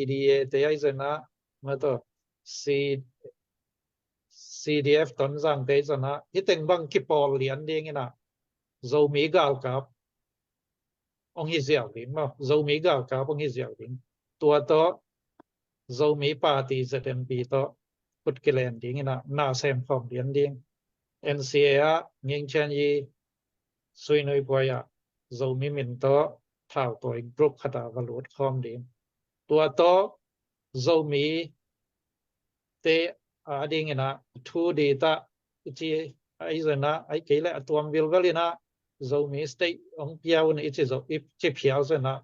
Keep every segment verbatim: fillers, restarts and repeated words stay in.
P D A te ahi zena, mato, C, C D F Tonzang te ahi zena, hiteng bang kipawl lian ding ina, Zomi galkap ong hi ziau ding maw, Zomi galkap ong hi ziau ding. Tua tawh Zomi Party Z M P tawh khut kilen ding ina, na sem khawm lian ding. N C A ah Nging Chian Yi Sui Nui Puai ah Zomi min tawh thau tawi group khat ah va lut khawm ding. Tua tawh Zomi te a ding ina thu di ta i ci a i zena a i kei le a tuam vilvel ina Zomi state ong piau ni i ci zo i ci phiau zena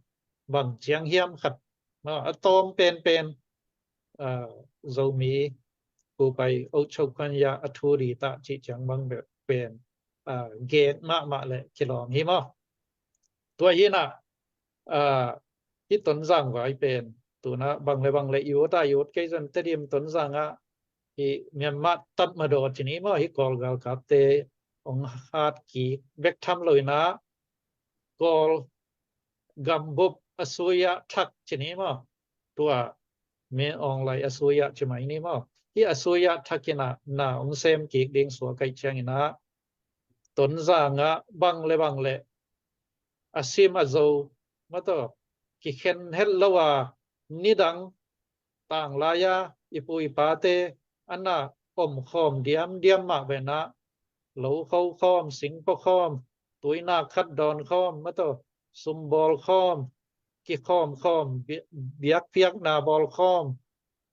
bang ciang hiam khat a tawm penpen Zomi kupai ochok kan ya a thu di ta ci ciang bang pen gen mahmah le kilawm hi maw. Tua hi na hi Tonzang vai pen tuna bang le bang le i ut a i ut kei zan Tedim Tonzang ah hi Myanmar tatmadaw ci ni maw, hi Kawl galkapte ong hat kik bek tham lo ina Kawl gambup a sui ah thak ci ni maw. Tua Min Aung Hlaing a sui ah ci mai ni maw. Hi a sui ah thak ina na ong sem kik ding suak ahi ciang ina Tonzang ah bang le bang le a sim a zo mato kikhen het lo a nidang tanglai a i pu i pate ana om khawm diamdiam mah vena lo kho khawm, singpua khawm, tuina khat dawn khawm mato, sumbawl khawm, kikhawm khawm, biakpiakna bawl khawm,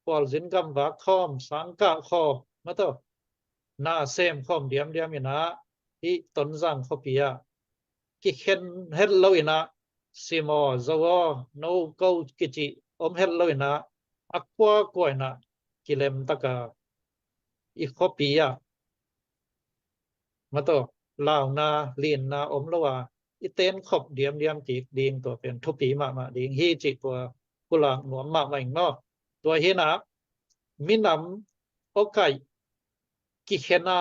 pualzin gamvak khawm, sangkah khawm mato na sem khawm diamdiam ina hi Tonzang khuapi ah kikhen het lo ina simaw zo aw no ko kici om het lo ina a kuakua ina kilem taka i khuapi ah mato launa linna om lo a i ten khop diamdiam kik ding tua pen thupi mahmah ding hi cih tua pulak nuam mahmah ing maw. Tua hi na minam awkaih kikhena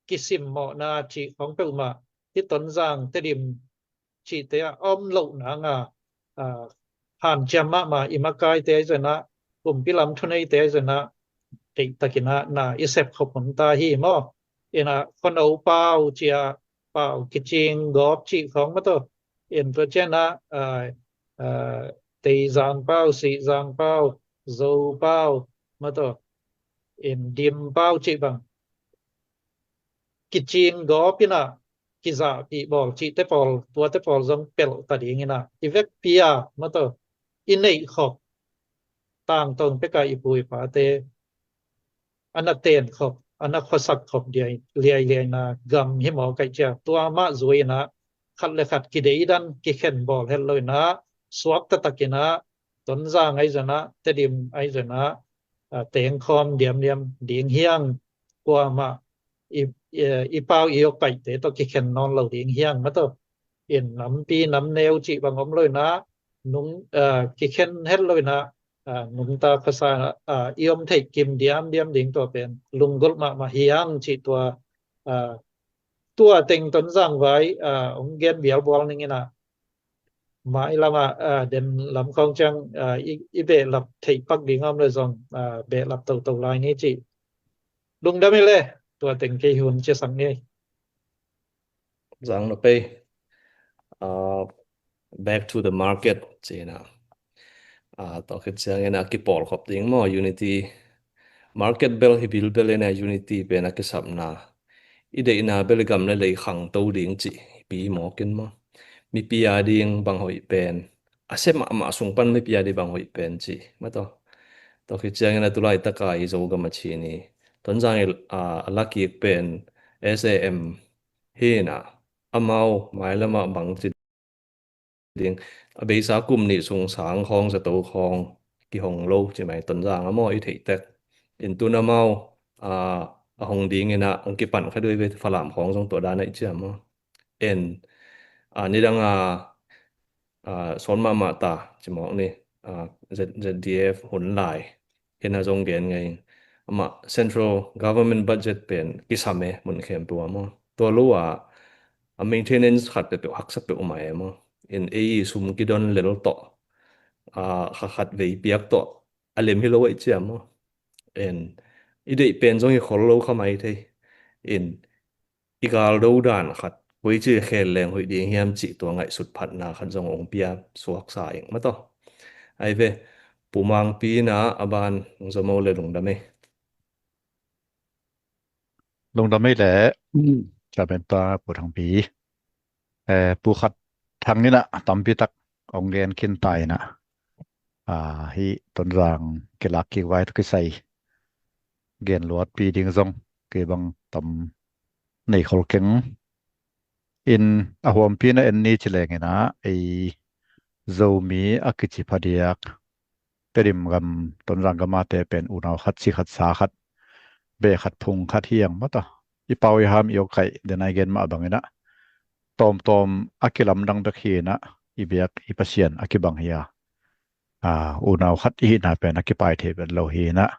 kisimmawhna cih khawng peuhmah hi Tonzang Tedim cihte ah a om loh nanga hanciam mahmah i makaite ahi zena kumpi lam thuneite ahi zena deihtakin ah na i sep khop hun ta hi maw. Ina khuano pau cia pau kicing gawp cih khawng mato in tua ciana Teizang pau, Sihzang pau, Zo pau mato in Dim pau cih bang kicing gawp ina kizahpih bawl cihte pawl tuate pawl zong pelh ta ding ina i vekpi a mato i neih khop tangtong peka i pu i pate ana ten khop ana khuasak khop liailiaina gam hi maw kaih cia tua mah zui ina khat le khat kideidan kikhen bawl het lo ina suak taktak ina Tonzang ahi zena Tedim ahi zena tengkhawm diamdiam ding hiang kuamah i pau i awkaihte tawh kikhen nawn lo ding hiang mato in nampi namneu cih bang om lo ina nung kikhen het lo ina nungta khuasa i om theih kim diamdiam ding tua pen lunggulh mahmah hiang cih tua tua teng Tonzang vai ong gen bialbual ning ina mai lama den lam khawng ciang i behlap theih pak ding om le zong behlap toto lai ni cih lungdam hi le tua teng kei hun ciasak ni. Zang no pei. Back to the market cina. Tua khit ciangin a kipawl khop ding maw unity market bel hi bilbel ina unity pen a kisapna i deihna bel i gam le lei khangto ding cih pi mawkin maw mipi a ding bang hoih pen a sem mahmah sung pan mipi a ding bang hoih pen cih mato. Tua khit ciangin a tulai taka i Zogam a chin i Tonzang i a lakik pen S A M hi na amau mailamah bang ci ding a beisa kum nih sung sang khawng zato khawng kihong lo ci mai Tonzang a maw i theih tek in tun amau a hong ding ina ang kipan kha dui ve Falam khawng zong tua dan a i ciam maw en nidang a sawn mahmah ta ci mawk ni Z D F hun lai hina zong gen ngei in amah central government budget pen kisam e mun khempeuh a maw tua lo a a maintenance khat peuhpeuh haksa peuh mah e maw in ei sum kidon lel tawh a kha khat vei piak tawh a lem hi lo aih ciam maw? En, i deih pen zong hi khol lo kha mai thei. In, i galdo dan khat koi ci khel leng hoih ding hiam cih tua ngaihsut phatna khat zong ong pia suaksa ing maw taw. Ai ve, Pu Mangpi na a ban ong zom o le lungdam ei. Lungdam ei le, Chairman pa Pu Thangpi. Eh, Pu Khat Thang in ah tampi tak ong gen khin ta in ah. Ah, hih Tonzang kilak kik vai tawh kisai gen luatpi ding zong kei bang tam nei khol keng. In a huampi na en ni ci leng in ah ei Zomi a kici phadiak Tedim gam, Tonzang gam a te pen unau khat, ci khat, sa khat, beh khat, phung khat hi ang maw taw. I pau i ham i awkaih den a i gen mah bang in ah tawmtawm a kilamdang bek hi in ah, i biak i Pasian a kibang hi a. Ah, unau khat i hihna pen a kipai thei vet lo hi in ah,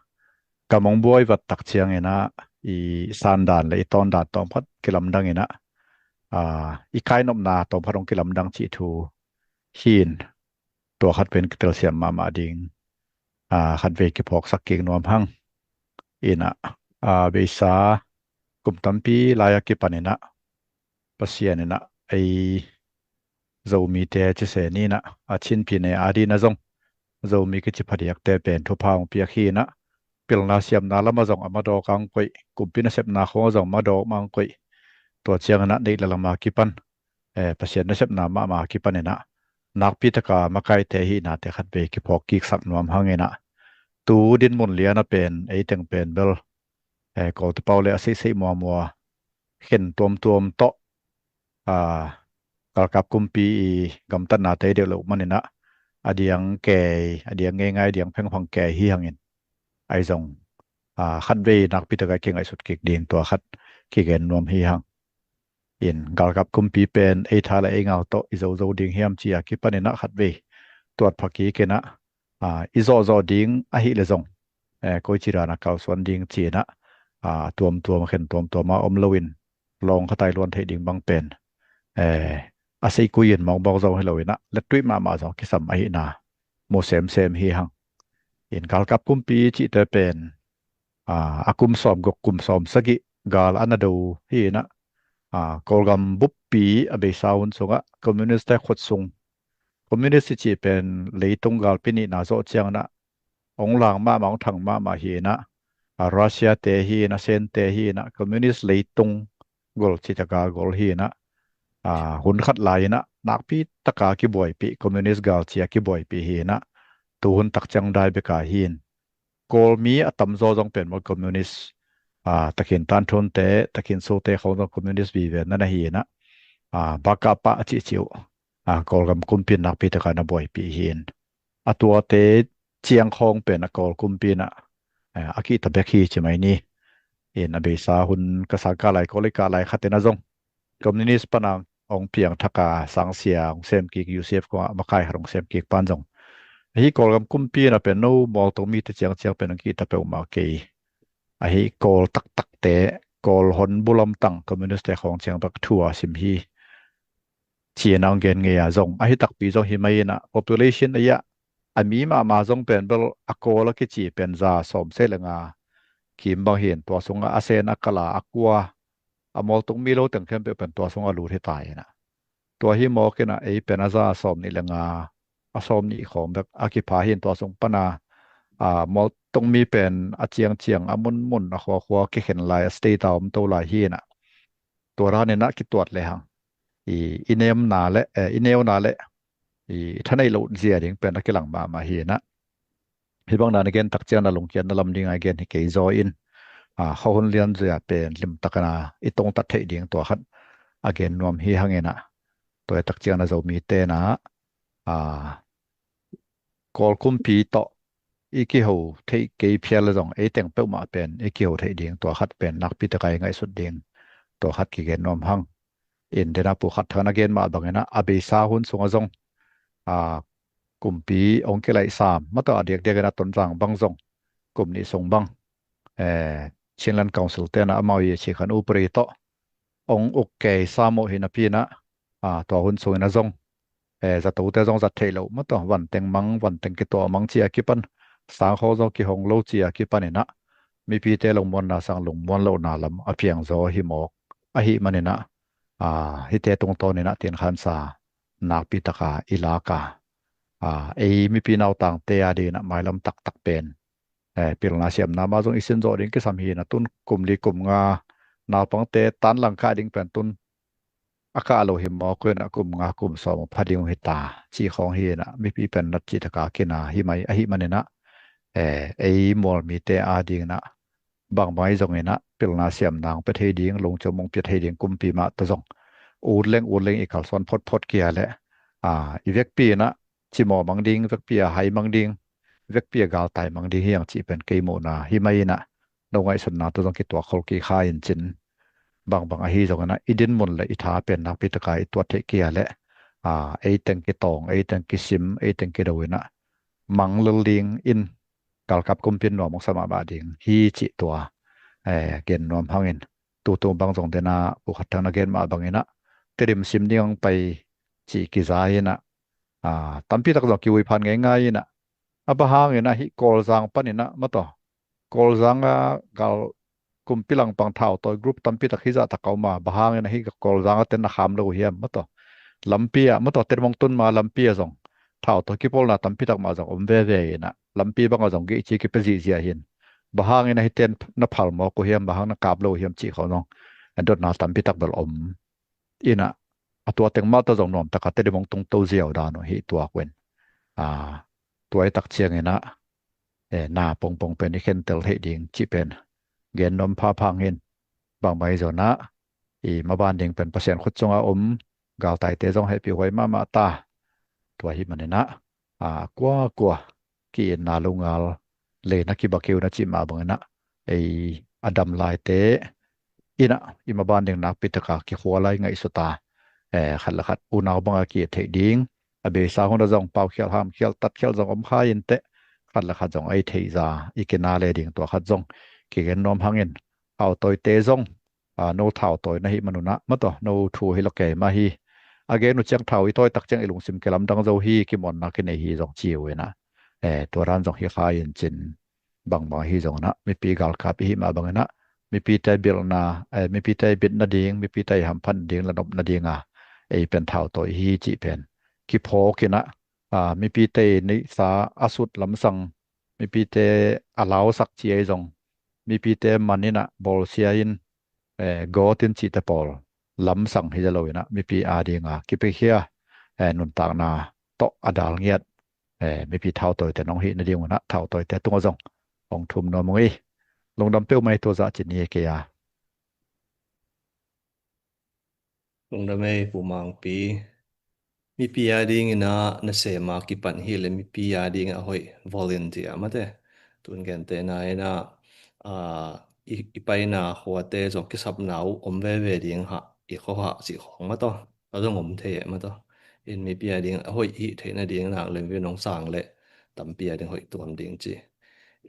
gam ong buai vat tak ciang in ah i sandan le i tawndan tawm khat kilamdang in ah, ah, i kainopna tawm khat ong kilamdang cih thu hi in, tua khat pen kitelsiam mahmah ding, ah, khat vei kiphawksak kik nuam hang. In ah, ah, beisa kum tampi lai a kipan in ah Pasian in ah ei Zomite ci se ni in ah, a Chin pyi ne a ding a zong Zomi kici phadiakte pen thupha ong piak hi in ah, pilna siamna lam a zong a madawk ang koih, kumpi nasepna khawng a zong madawk mang koih. Tua ciang in ah neih le lam a kipan, eh, Pasian nasepna mahmah a kipan in ah nakpi taka makaite hihnate khat vei kiphawk kiksak nuam hang in ah, tu dinmun lian a pen ei teng pen bel, eh, Kawlte pau le a seihseih muamua khen tuamtuam tawh, ah, galkap kumpi i gamtatnate deuh loh man in ah a diang kei, a diang ngeingai, a diang phengphang kei hi hang in, ai zong, ah, khat vei nakpi taka kingaihsut kik ding tua khat kigen nuam hi hang. In galkap kumpi pen ei tha le ei ngau tawh i zozo ding hiam ci a kipan in ah khat vei tuat pha kik in ah, ah, i zawhzawh ding ahih le zong, eh, koi ci dan a kalsuan ding ci in ah, ah, tuamtuam, khen tuamtuam a om lo in lawng khat a i luan theih ding bang pen, eh, a seikui in mawkmawk zong hi lo in ah lettuih mahmah zong kisam ahihna mu semsem hi hang. In galkap kumpi cihte pen, ah, a kum sawm guk, kum sawm sagih gal a na do hi in ah, ah, Kawlgam buppi a beisa hun sungah communist te khut sung, communist i cih pen leitung galpi nihna zawh ciang in ah ong lang mahmah, ong thang mahmah hi in ah, ah, Russia te hi in ah, Sen te hi in ah, communist leitung gol ci taka gol hi in ah, ah, hun khat lai in ah nakpi taka kibuaipih, communist gal ci a kibuaipih hi in ah, tu hun tak ciang dai bek a hi in, Kawlmi a tamzaw zong pen maw communist, ah, takhin tanthunte, takhin sote khawng zong communist vive na na hi in ah, ah, baka pah a cihcih uh, ah, Kawlgam kumpi in nakpi taka na buaipih hi in, a tuate ciang khawng pen a Kawl kumpi in ah, eh, a kihta bek hi ci mai ni. In a beisa hun ka sang ka lai, Kawl i ka lai khat in ah zong communist pan a ong piang thak a sangsia ong sem kik, U C F khawng a makai khat ong sem kik pan zong, hih Kawlgam kumpi in ah pen no mawltung mite ciangciang pen ong kihta peuhmah kei. Ahi Kawl taktakte, Kawl hon bulam tang communist te khawng ciang bek thu a sim hi ci in ah ong gen ngei a zong, ahi takpi zong hi mai in ah population a ia a mi mahmah zong pen bel a Kawl a kici pen za sawm se le nga kim bang hi in, tua sungah a Sen, a Kala, a Kua, a mawltung mi lo teng khempeuh pen tua sungah lut hi ta in ah. Tua hi mawk in ah ei pen a za a sawm nih le nga, a sawm nih khawng bek a kipha hi in, tua sung pan a, ah, mawltung mi pen a ciangciang, a munmun, a khuakhua kikhen lai, a state a om to lai hi in ah. Tua dan in ah kituat le hang i, i neuna le, eh, i neuna le i thaneih loh zia ding pen a kilang mahmah hi in ah. Hih bang dan a gen tak ciang a lungkiatna lam ding a gen hi kei zaw in, ah, khuahun lian zia pen limtak in ah i tongtat theih ding tua khat a gen nuam hi hang in ah. Tua hi tak ciang a Zomite in ah, ah, Kawl kumpi tawh i kiho theih kei phial le zong ei teng peuhmah pen i kiho theih ding tua khat pen nakpi taka i ngaihsut ding tua khat kigen nuam hang. In den a Pu Khat Thang in a gen mah bang in ah a beisa hun sungah zong, ah, kumpi ong kilaih sam, mataw a diakdiak in ah Tonzang bang zong kum nih sung bang, eh, Chinland Council te in ah amau i Chin Khan upadi tawh ong uk kei sam uh hi napi in ah, ah, tua hun sung in ah zong, eh, zatote zong zat theih loh, mataw vanteng mang, vanteng kituah mang ci a kipan sangkhaw zaw kihong lo ci a kipaninah mipite lungmuanna sang lungmuan lohna lam a piangzaw hi mawk ahih maninah, aa, hihte tungtawninah tinkhansa nakpitaka i laka, aa, ei mipi nautangte a dinginah mailam taktak pen, eh, pilna siamna mah zong i sinzawh ding kisam hinah tun kum li kum nga naupangte tanlang kah ding pen tun a kah lo hi mawk uh inah kum nga kum sawm uh pha ding uh hi ta cih khawng hinah mipi pen nat cihtaka kina hi mai ahih maninah, eh, ei mualmite a dinginah bangbang ahi zonginah pilna siamna hong pia thei ding, lungciom hong pia thei ding kumpi mah tawh zong ut leng ut leng i kalsuan photphot kia leh, aa, i vekpi inah cimawh mang ding, vekpi a hai mang ding, vekpi a galtai mang ding hi ang cih pen kei muhna hi mai inah no ngaihsutna tawh zong kituak khol kik kha in cin. Bangbang ahi zonginah i dinmun le i tha pen nakpitaka i tuat theih kia leh, aa, ei teng kitawng, ei teng kisim, ei teng kido inah mang lel ding in galkap kumpi in nuam hong sa mahmah ding hi cih tua, eh, gen nuam hangin tutung bang zong dena Pu Khat Thang na gen mah banginah Tedim sim ding hong pai cih kiza inah, aa, tampitak zong kiui phan ngeingai inah a bang hanginah hih Kawlzang paninah mataw Kawlzang a gal kumpi langpang thautawi group tampitak hizahtak a um a bang hanginah hih Kawlzang a ten na kham lo uh hiam mataw lampi ah mataw Tedim hong tun ma lampi ah zong thautawi kipawlna tampitak mah zong om veve inah lampi bangah zong gihci kipia zihziah hin bang hanginah hihten na phal mawk uh hiam, bang hang na kap lo uh hiam cih khawng zong dotna tampitak bel om inah a tua teng mah tawh zong nuamtaka Tedim hong tungto ziau dan uh hi tuak uh in, aa, tua i tak cianginah, eh, na pongpong pen i khentel theih ding cih pen gen nuam phaphang in bangbang ahi zonginah i maban ding pen Pasian khut cunga om galtaite zong hehpih huai mahmah ta. Tua ahih maninah, aa, kuakua ki-itna lungngal lei na kiba keu na cih mah banginah ei a dam laite inah i maban ding nakpitaka kikhual a i ngaihsuta, eh, khat le khat unau banga ki-it theih ding a beisa hunah zong paukhial hamkhial tatkhial zong om kha inteh khat le khat zong ei theihza i kina le ding tua khat zong kigen nuam hangin thautawite zong, aa, no thautawi na hih manunah mataw no thu hi lo kei mah hi a gen uh ciang thau i tawi tak ciang i lungsim kilamdang zo hi kimuanna kinei hi zong ci uh inah, eh, tua dan zong hi kha in cin bangbang ahi zonginah mipi galkap i hih mah banginah mipite bilna, eh, mipite bit nading mipite i hamphat nading lanop nadinga ei pen thautawi hi cih pen kiphawk inah, aa, mipite i neihsa a sut lamsang mipite a lausak ci ahi zong mipite man inah bawlsia in, eh, gawt in cihte pawl lamsang hi lo inah mipi a dinga kipiakhia, eh, nuntakna tawh a dal ngiat, eh, mipi thautawite nong hih nading unah thautawite tungah zong hong thum nuam ung ei. Lungdam peuhmah ei, tua zah ci ni ei kei a. Lungdam ei Pu Mangpi. Mipi a dinginah nasem a kipan hileh mipi a dingah a hoih volunteer mate tun gente na inah, aa, i, i paina khuate zong kisapna uh om veve ding hah i khuahah cih khawng mataw a zong om thei eh mataw. In mipi a ding a hoih i hih theih nading nak le mipi nong sang leh tampi a ding hoih tuam ding ci.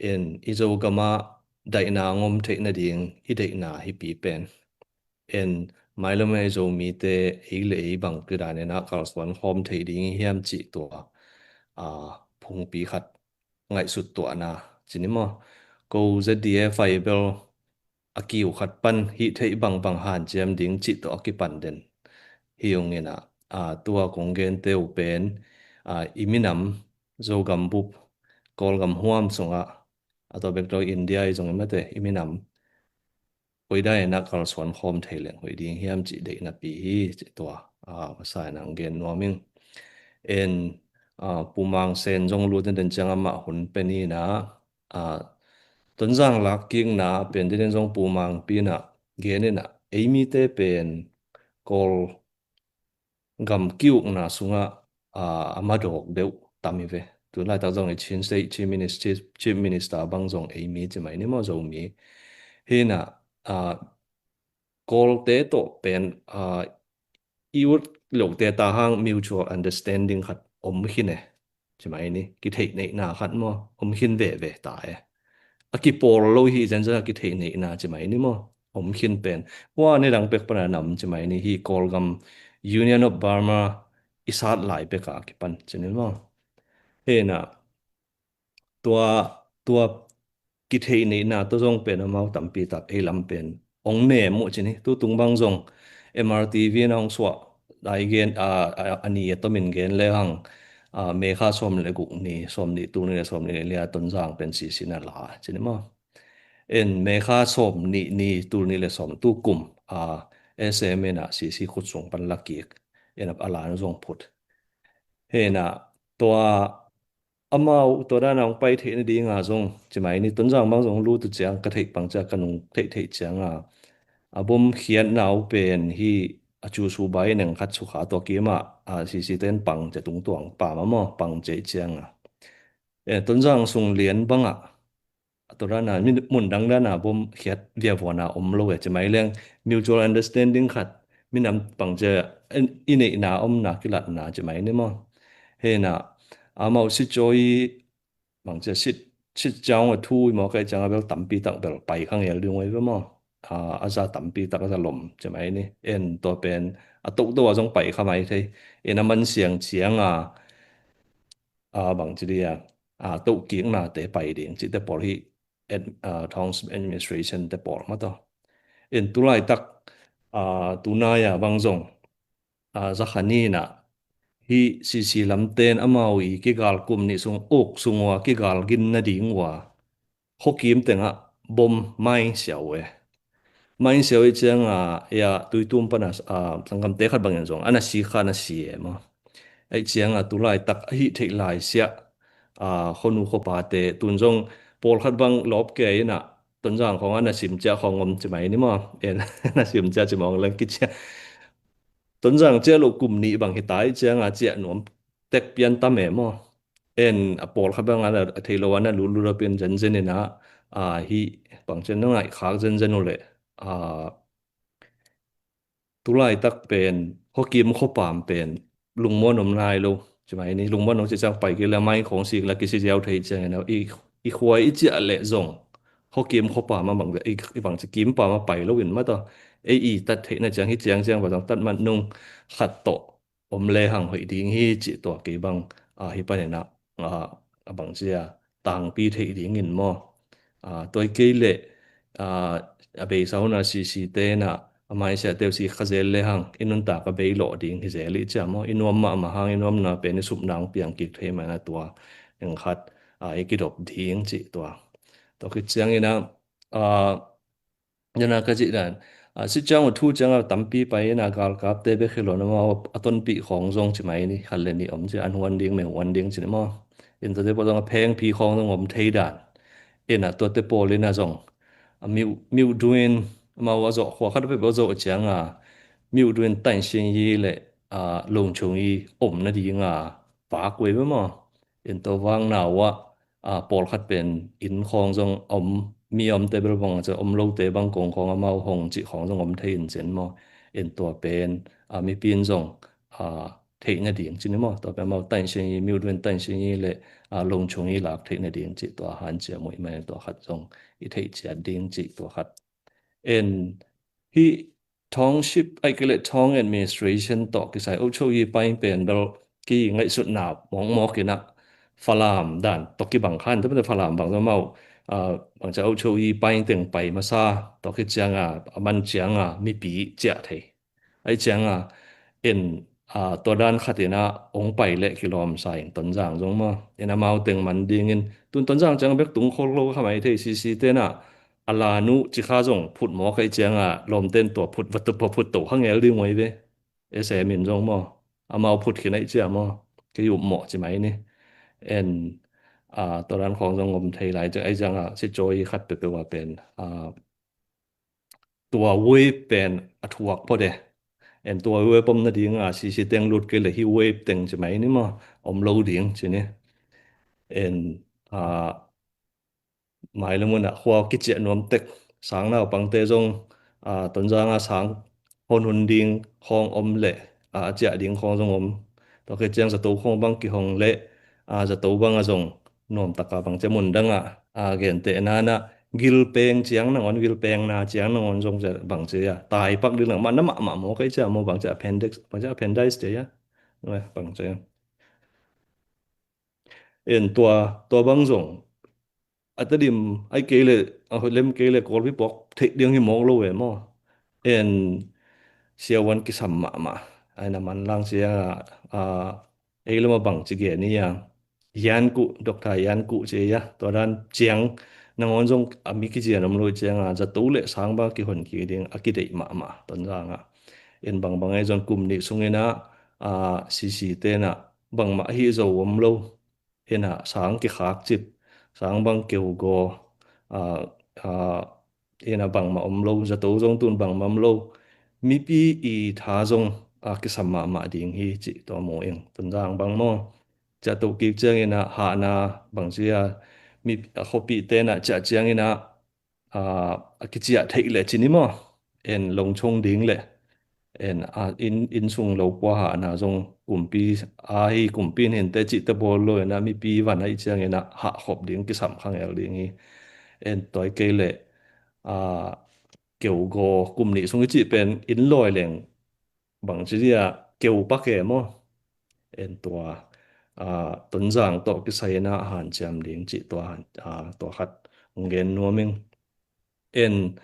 In i Zogamah daihna ngom theih nading i daihna hipi pen en mailam ei Zomite ei le ei bang kidan inah kalsuan khawm thei ding i hiam cih tua, aa, phungpi khat ngaihsut tuahna ci ni maw. Ko Z D A Fiber a kiu khat pan hih theih bangbang hanciam ding cih tawh a kipan den hi ung inah, aa, tua kong gente uh pen, aa, i minam Zogam bup Kawlgam huam sungah a tua bek tawh India i zong i mate i minam koidan inah kalsuan khawm thei leng hoih ding hiam cih deihnapi hi cih tua, aa, masa inah gen nuam ing. En, aa, Pu Mang Sen zong lut in den ciang amah hun pen inah, aa, Tonzang lak kikna pen den in zong Pu Mangpi inah gen inah ei mite pen Kawl gam kiukna sungah, aa, a madawk deuh tam hi ve. Tun laitak zong i Chin State Chief Minister, Chief Minister bang zong ei mi ci mai ni maw, Zomi. Hi inah, aa, Kawlte tawh pen, aa, i ut lote ta hang mutual understanding khat om khin e. Ci mai ni, kitheihneihna khat maw om khin veve ta e. A kipawl lo hi zenzen a kitheihneihna ci mai ni maw om khin pen. Hua ni dang pek pana nam ci mai ni hi Kawlgam Union of Burma i sat lai peka kipan ci ni maw. Hi inah tua, tua kitheih neihna tawh zong pen amau tampi tak ei lam pen ong nem uh ci ni. Tutung bang zong M R T V na ong suah dai gen a, a, a ni a tomin gen le hang, a, May kha sawm le guk ni, sawm nih, tul nih le sawm nih le lia Tonzang pen C C na la ci ni maw. En May kha sawm nih ni, tul nih le sawm, tu kum, a, S M in a C C khut sung pan la kik, en a la nu zong phut. Hena tua amau tua dana ong pai theih nadinga zong ci mai ni. Tonzang bang zong lut uh ciang ka theih pang cia ka nung theih theih cianga a bom khiatna uh pen hi a cu su bai neng khat sukha tua kima a C C ten pang cia tungtuang pama maw pang cia cianga. E, Tonzang sung lian banga tua dana mun dang dana bom khiat viavuana om lo e ci mai leng mutual understanding khat minam pang cia i neihna omna kilatna ci mai ni maw. Hena amau si cawi bang cia sit sit ciang a thu i maw kai ciang a bel tampi tak bel pai kha ngel ding oi ve maw. A, a za tampi tak a za lom ci mai ni. En tua pen a toh toh a zong pai kha mai thei. En a man siang cianga a, bang ci dia, a, toh kikna te pai ding ci te pawl hi, ad-, a, Township Administration te pawl ma to. En tulai tak, a, tunai a bang zong, a, za kha ni na hi C C lamten amau i kigal kum nih sung uk sung ua kigal gin nading ua khuakim tengah bom mai siau e. Mai siau e cianga, ia, tuitum pana, a, sangkamte khat bangin zong ana si kha ana si e maw. Ai cianga tulai tak a hih theih lai sia, a, khonu khopate tun zong pawlkhat bang lawp ke ina Tonzang khong ana sim cia khong om ci mai ni maw. En, ana sim cia ci mawng leng kicia. Tonzang cia lo kum nih bang hi tai cianga cia nuam tek pian tam e maw. En a pawlkhat bang ana thei lo ana lulu lo pian zenzen ina, a, hi bang cian na ngaih khak zenzen u le, a, tulai tak pen khuakim khuapam pen lungmuan om nai lo ci mai ni. Lungmuan om ci ciang pai kila mai khong sik la kisi ziau thei ciang ina i, i khuai i ciah le zong khuakim khuapam a bang i, i bang ci kim pam a pai lo in ma to. Ei i tat theihna ciang hi ciang ciang ba zong tat man nung khat tawh om le hang hoih ding hi cih tua kei bang, a, hi panin a, a, a bang cia tangpi theih dingin maw. A, tua i kei le, a, a beisa huna C C te na a maisia teu si kha zel le hang i nuntak a bei lawh ding hi zel i cia maw. I nuam mahmah hang i nuamna pen i supna hong piang kik thei mana tua eng khat, a, i kidop ding cih tua. Tua khit ciangin a, a, Nana ka cih dan, a, si ciang uh thu ciang a tampi pai ina galkapte bek hi lo na maw, a tonpih khong zong ci mai ni, khat le nih om ci, an huan ding, meng huan ding ci ni maw. In tate pawh zong a phengphi khong zong om thei dan. Ina tuate pawl ina zong, a, miu, miu duin, amau a zawh khua khat peuh a zawh ciang a, miu duin tain sin yi le, a, lungchung yi om nading a, pak uh ei ve maw. In tua vang nau ah, a, pawlkhat pen inn khawng zong a om, mi a omte bel bang a ci a om lote bang kong khawng amau hong cih khawng zong om thei in cin maw. In tua pen, a, mipi in zong, a, theih nading ci ni maw. Tua pen amau tainsiang i, miuduin tainsiang i le, a, lungchung i lak theih nading cih tua hanciam uh i man in tua khat zong i theih ciat ding cih tua khat. En hih township, ai kei le town administration tawh kisai, အုပ်ချုပ်ရေးပိုင်း pen bel ki ngaihsutna mawkmawk in a Falam dan tawh kibang khan, tua pen Falam bang zong amau, a, bangcia အုပ်ချုပ်ရေးပိုင်း teng pai masa, tua khit cianga, a man cianga mipi ciah thei. Ai cianga, en, a, tua dan khat in a ong pai le kilawmsa in Tonzang zong maw. En amau teng man dingin, tun Tonzang ciang bek tung khol lo kha mai thei sisi te na, a lan uh ci kha zong phut mawk ai cianga lawmten tua phut va tup va phut to kha ngel ding uh ai ve. S M in zong maw. Amau phut khin ai cia maw. Kei upmawh ci mai ni. En, a, tua dan khawng zong om thei lai ciang ai cianga si cawi khat peuhpeuh a pen, a, tua wave pen a thuak phot e. En tua wave om nadinga sisi teng lut kei le hih wave teng ci mai ni maw. Om lo ding ci ni. En, a, mai le mun ah khua kiciah nuam tek, sang naupangte zong, a, Tonzang a sang hon hun ding khawng om le, a, a ciah ding khawng zong om. Tua khit ciang zato khawng bang kihong le, a, zato bang a zong nuam taka bangcia mun dang a, a, gentehna na gilpeng ciang nangawn, gilpengna ciang nangawn zong cia bangcia taipak ding nang mah na mahmah maw kai cia maw bangcia appendix, bangcia appendix cia, bangcia. En tua, tua bang zong, a Tedim ai kei le, a hoih lem kei le Kawlpi puak theih ding hi mawk lo ve maw. En siavuan kisam mahmah. Ai na manlang sia, a, ei lama bang ci gen ia. Yan Kuh, Doctor Yan Kuh ci ia. Tua dan ciang nangawn zong a mi kician om lo cianga zato le sang bang kihon kik ding a kideih mahmah Tonzang ah. En bangbang ei zong kum nih sungin ah, a, C C te na bangmah hi zo om lo. Ina sang kikhak cip, sang bang keugaw, a, a, ina bangmah om lo, zato zong tun bangmah om lo. Mipi i tha zong a kisam mahmah ding hi cih tua mu ing. Tonzang bang maw. Ciah to kik ciangin ah hahna bang cia mi a khuapihte na ciah ciangin ah, a, a kiciah theih le cin i maw. En longchong ding le en, a, inn, inn sung lo kua hahna zong kumpi, a hi kumpi in hinte cihte bawl lo ina mipi van a i ciangin ah hahkhop ding kisam khangel ding hi. En toi kei le, a, keugaw kum nih sung i cih pen inn lawi leng bang ci dia keu pak e maw. En tua, a, Tonzang tawh kisai ina hanciam ding cih tua, a, tua khat hong gen nuam ing. En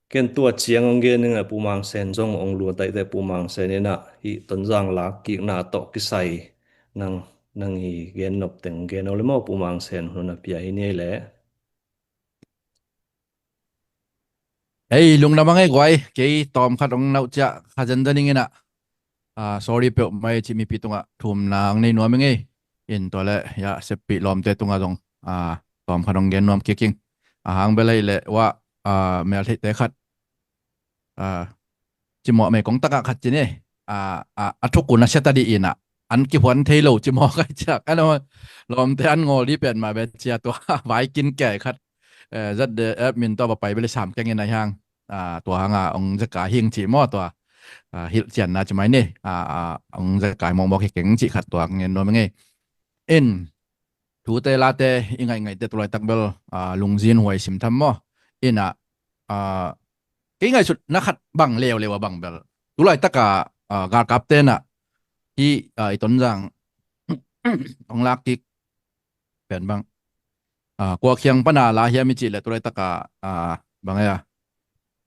ken tua ciang hong gen ing a Pu Mang Sen zong hong luat aihte Pu Mang Sen ina hi Tonzang lak kikna tawh kisai nang, nang i gen nop teng gen aw le maw Pu Mang Sen hun a pia hi ni le. Ei, lungdam a ngei guai, kei tawm khat hong nauh ciah kha zenzen ing ina. A, sorry peuh mai ci mipi tungah thumna hong nei nuam ing ei. In tua le, ya, seppi lawmte tungah zong, a, tawm khat hong gen nuam kik ing. A hang belai le, wa, a, mel theihte khat. A, cimawh mei kong takah khat ci ni. A, a, a thukun a sia ta dih ina. An kihuan thei lo cimawh kai ciak. Ano, lawmte an ngawl dih pen ma be cia tua. Vai kin kei khat. Eh, zat de, eh, min tua ba pai beli sam keng ina hiang. A, tua hanga ong zaka hing ci maw tua. A, hilh cianna ci mai ni. A, a, ong zaka mawkmawk hi keng ci khat tua ngen nuam ngei. In, thute late i ngaih ngaihte tulaitak bel, a, lungzin huai simtham maw. Ina, a, kei ngaihsut na khat bang leuleu a bang bel. Tulaitaka, a, galkapte na hi, a, i Tonzang ong lak kik pen bang. A, kua khiang pana la hiam i cih le tulaitaka, a, bang a,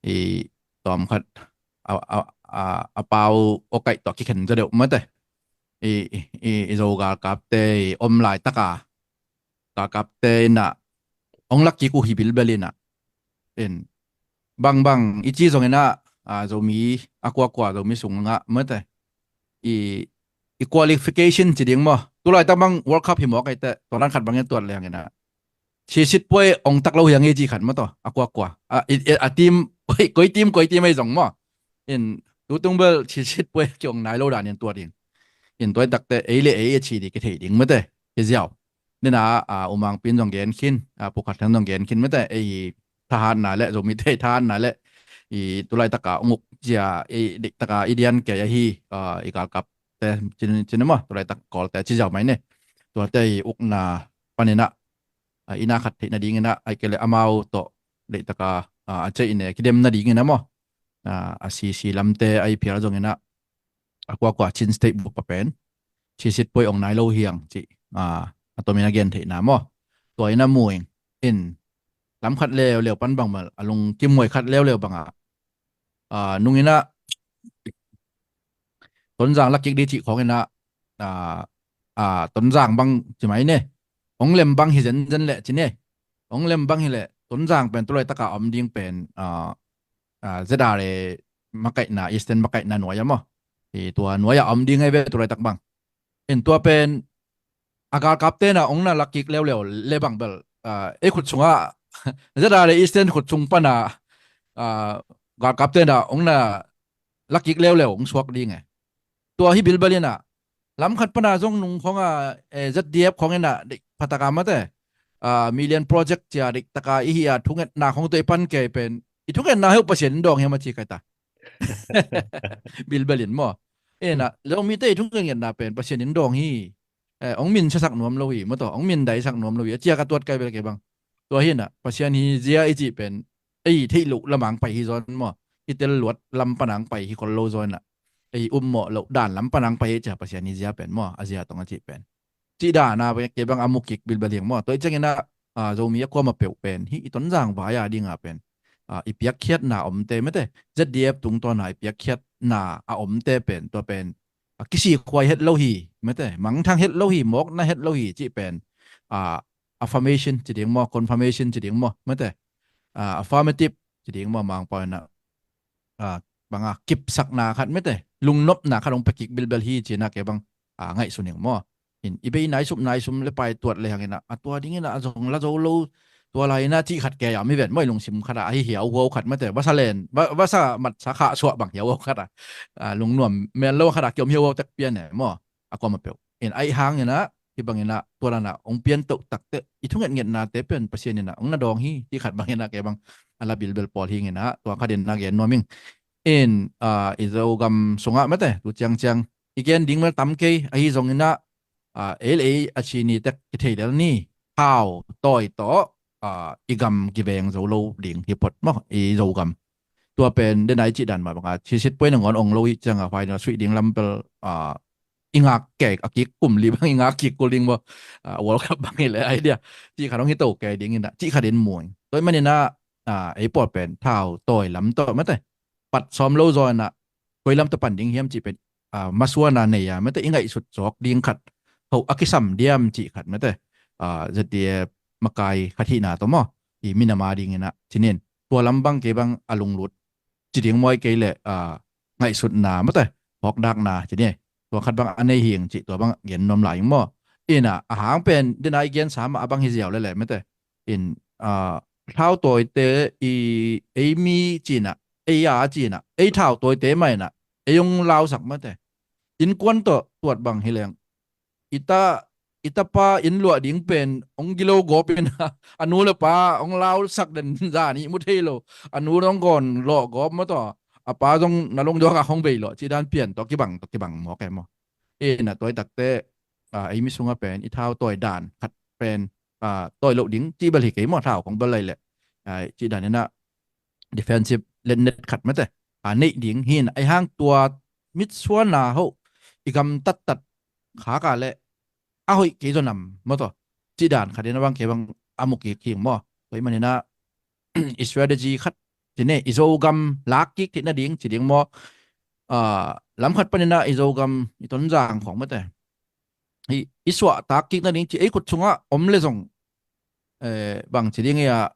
i tawm khat, a, a, a, a pau o kaih tawh kikhen za deuh mate. I, i, i, i zo galkapte, i om laitaka, galkapte ina, ong lak kik uh hi bilbel ina. In, bangbang, i ci zong ina, a, Zomi, a kuakua, Zomi sung nga, mate. I, i qualification ci ding maw. Tulaitak bang World Cup hi mawk aite, tua dan khat bang i tuat leng ina. Chisit puai ong tak lo hiang i ci khat maw tua, a kuakua. A, i, i, a team, koi, koi team, koi team ei zong maw. In, tutung bel chisit puai ki ong nai lo dan in tuat in. In tuaitakte, ei le ei a ci di ki thei ding mate. Ki ziau. Nina, a, umang pin zong gen khin, a, pukhat thang zong gen khin mate, ei thahatna le, Zomite thahatna le, i tulaitaka ong uk cia, i diktaka i dian kei ahi, a, i galkapte, cin, cin maw, tulaitak Kawlte ci ziau mai ne. Tuate i ukna panina, a, ina khat theihna dingina, ai kele amau tawh, diktaka, a, a ceih ne, kidemna dingina maw. A, a C C lamte, ai phial zongina, a kuakua Chin State bup a pen, chisit puai ong nai lo hiang, ci, a, a tomin a gen theihna maw. Tua ina mu ing, in, lam khat leuleu pan bang mal, a lung kimuai khat leuleu banga. A, nungina, Tonzang lakik di cih khongina, a, a, Tonzang bang ci mai ne. Ong lem bang hi zenzen le ci ne. Ong lem bang hi le, Tonzang pen tulaitaka om ding pen, a, a, Z R A makaihna, Eastern makaihna nuai a maw. I tua nuai a om ding ai ve tulaitak bang. In tua pen, a galkapte na ong na lakik leuleu le bang bel, a, ei khut sunga, Z R A Eastern khut sung pana, a, galkapte na ong na lakik leuleu ong suak ding e. Tua hi bilbel ina, lam khat pana zong nung khonga, e, Z D F khongina, pataka mate, a, Million Project cia diktaka i hi a thungetna khong tua i pan kei pen, i thungetna heu Pasian in dawng hiam a ci kai ta. Bilbel in maw. Ena, Zomite i thungetna pen Pasian in dawng hi. Eh, ong min siasak nuam lo hi, maw taw, ong min daisak nuam lo hi. A ciak a tuat kai bel kei bang. Tua hi na, Pasian hi zia i cih pen, ei theih loh lamang pai hi zawn maw. I tel luat lam panang pai hi khol lo zawn na. Ei upmawh loh dan lam panang pai hi cia Pasian hi zia pen maw, a zia tong a cih pen. Cih dan a kei bang a mu kik bilbel hiang maw. Tua i ciangin a, a, Zomi a kuamah peuh pen hih i Tonzang vai a dinga pen, a, i piakkhiatna omte mate, Z D F tungtawna i piakkhiatna a omte pen tua pen, a, kisikhuai het lo hi mate, mangthang het lo hi, mawkna het lo hi cih pen, a, affirmation ci ding maw, confirmation ci ding maw mate, a, affirmative ci ding maw, Mangpau in ah, a, banga kipsakna khat mate, lungnopna khat hong pia kik bilbel hi ci-in ah kei bang, a, ngaihsun ing maw. In i bei naisum naisum le paituat le hangin ah, a tua dingin ah a zong la zo lo, tua lai-in ah cih khat kei a om hi ven maw, i lungsim khat ah ahi hiauhuau khat mate, vasa len, va-, vasa matsa khahsuah bang hiauhuau khat ah, a, lungnuam mel lo khat ah kiom hiauhuau tek pian e maw, a kuamah peuh. In aih hangin ah, hih bangin ah tua dan ah hong piantoh takteh i thungetngetnate pen Pasian in ah hong na dawng hi, cih khat bangin ah kei bang a la bilbel pawl hi ing in ah, tua khatin ah gen nuam ing. In, a, i Zogam sungah mate, tu ciangciang i gen ding bel tam kei, ahi zongin ah, a, ei le ei a ci ni tek kithei lel ni, thau tawi tawh, a, i gam kiveng zo lo ding hi phot maw, i Zogam. Tua pen dena i cih dan mah banga cisit puai nangawn ong lo i cianga final suih ding lam bel, a, i ngak kei a kik kum li bang i ngak kik kul ding maw, a, World Cup bang hi le idea, cih khat hong hi to kei dingin ah, cih khatin mu ing. Tua ahih manin ah, a, ei pawl pen thau tawi lam tawh mate, pat sawm lo zaw in ah koi lam tawh pan ding hiam cih pen, a, masuana nei a mate, i ngaihsut zawk ding khat, tho a kisam diam cih khat mate, a, Z D F makai khat hihna tawh maw, i minam a dingin ah ci nin, tua lam bang kei bang a lunglut ci ding maw, kei le, a, ngaihsutna mate, phawkdakna ci ni, tua khat bang a nei hi ing cih tua bang gen nuam lai ing maw. In ah a hang pen dena i gensa mah a bang hi ziau lele mate. In, a, thau tawite i, ei mi ci-in ah, ei a ci-in ah, ei thau tawite mah in ah ei hong lausak mate. Innkuan tawh tuat bang hi leng, i ta, i tapa inn luah ding pen hong gilo gawp in ah, a nu le pa hong lausak den zan i mu thei lo, a nu zong gawn lawh gawp maw tawh, a pa zong na lungduak ah hong bei lawh cih dan pian tawh kibang tawh kibang mawk e maw. In ah tua i takte, a, ei mi sungah pen i thau tawi dan khat pen, a, tawi loh ding cih bel hi kei maw, thau kong bel lai leh, a, cih dan in ah defensive letnet khat mate, a, neih ding hi in ah, aih hang tua mitsuana hoh i gam tattat khak a leh a hoih kei zaw nam maw tawh, cih dan khat in ah bang kei bang a mu kik hi ing maw. Tua ahih manin ah i strategy khat ci ni, i Zogam lak kik theih nading ci ding maw, a, lam khat panin ah i Zogam i Tonzang khawng mate, i, i suahtak kik nading ci, ei khut sungah om le zong, eh, bang ci ding hi a,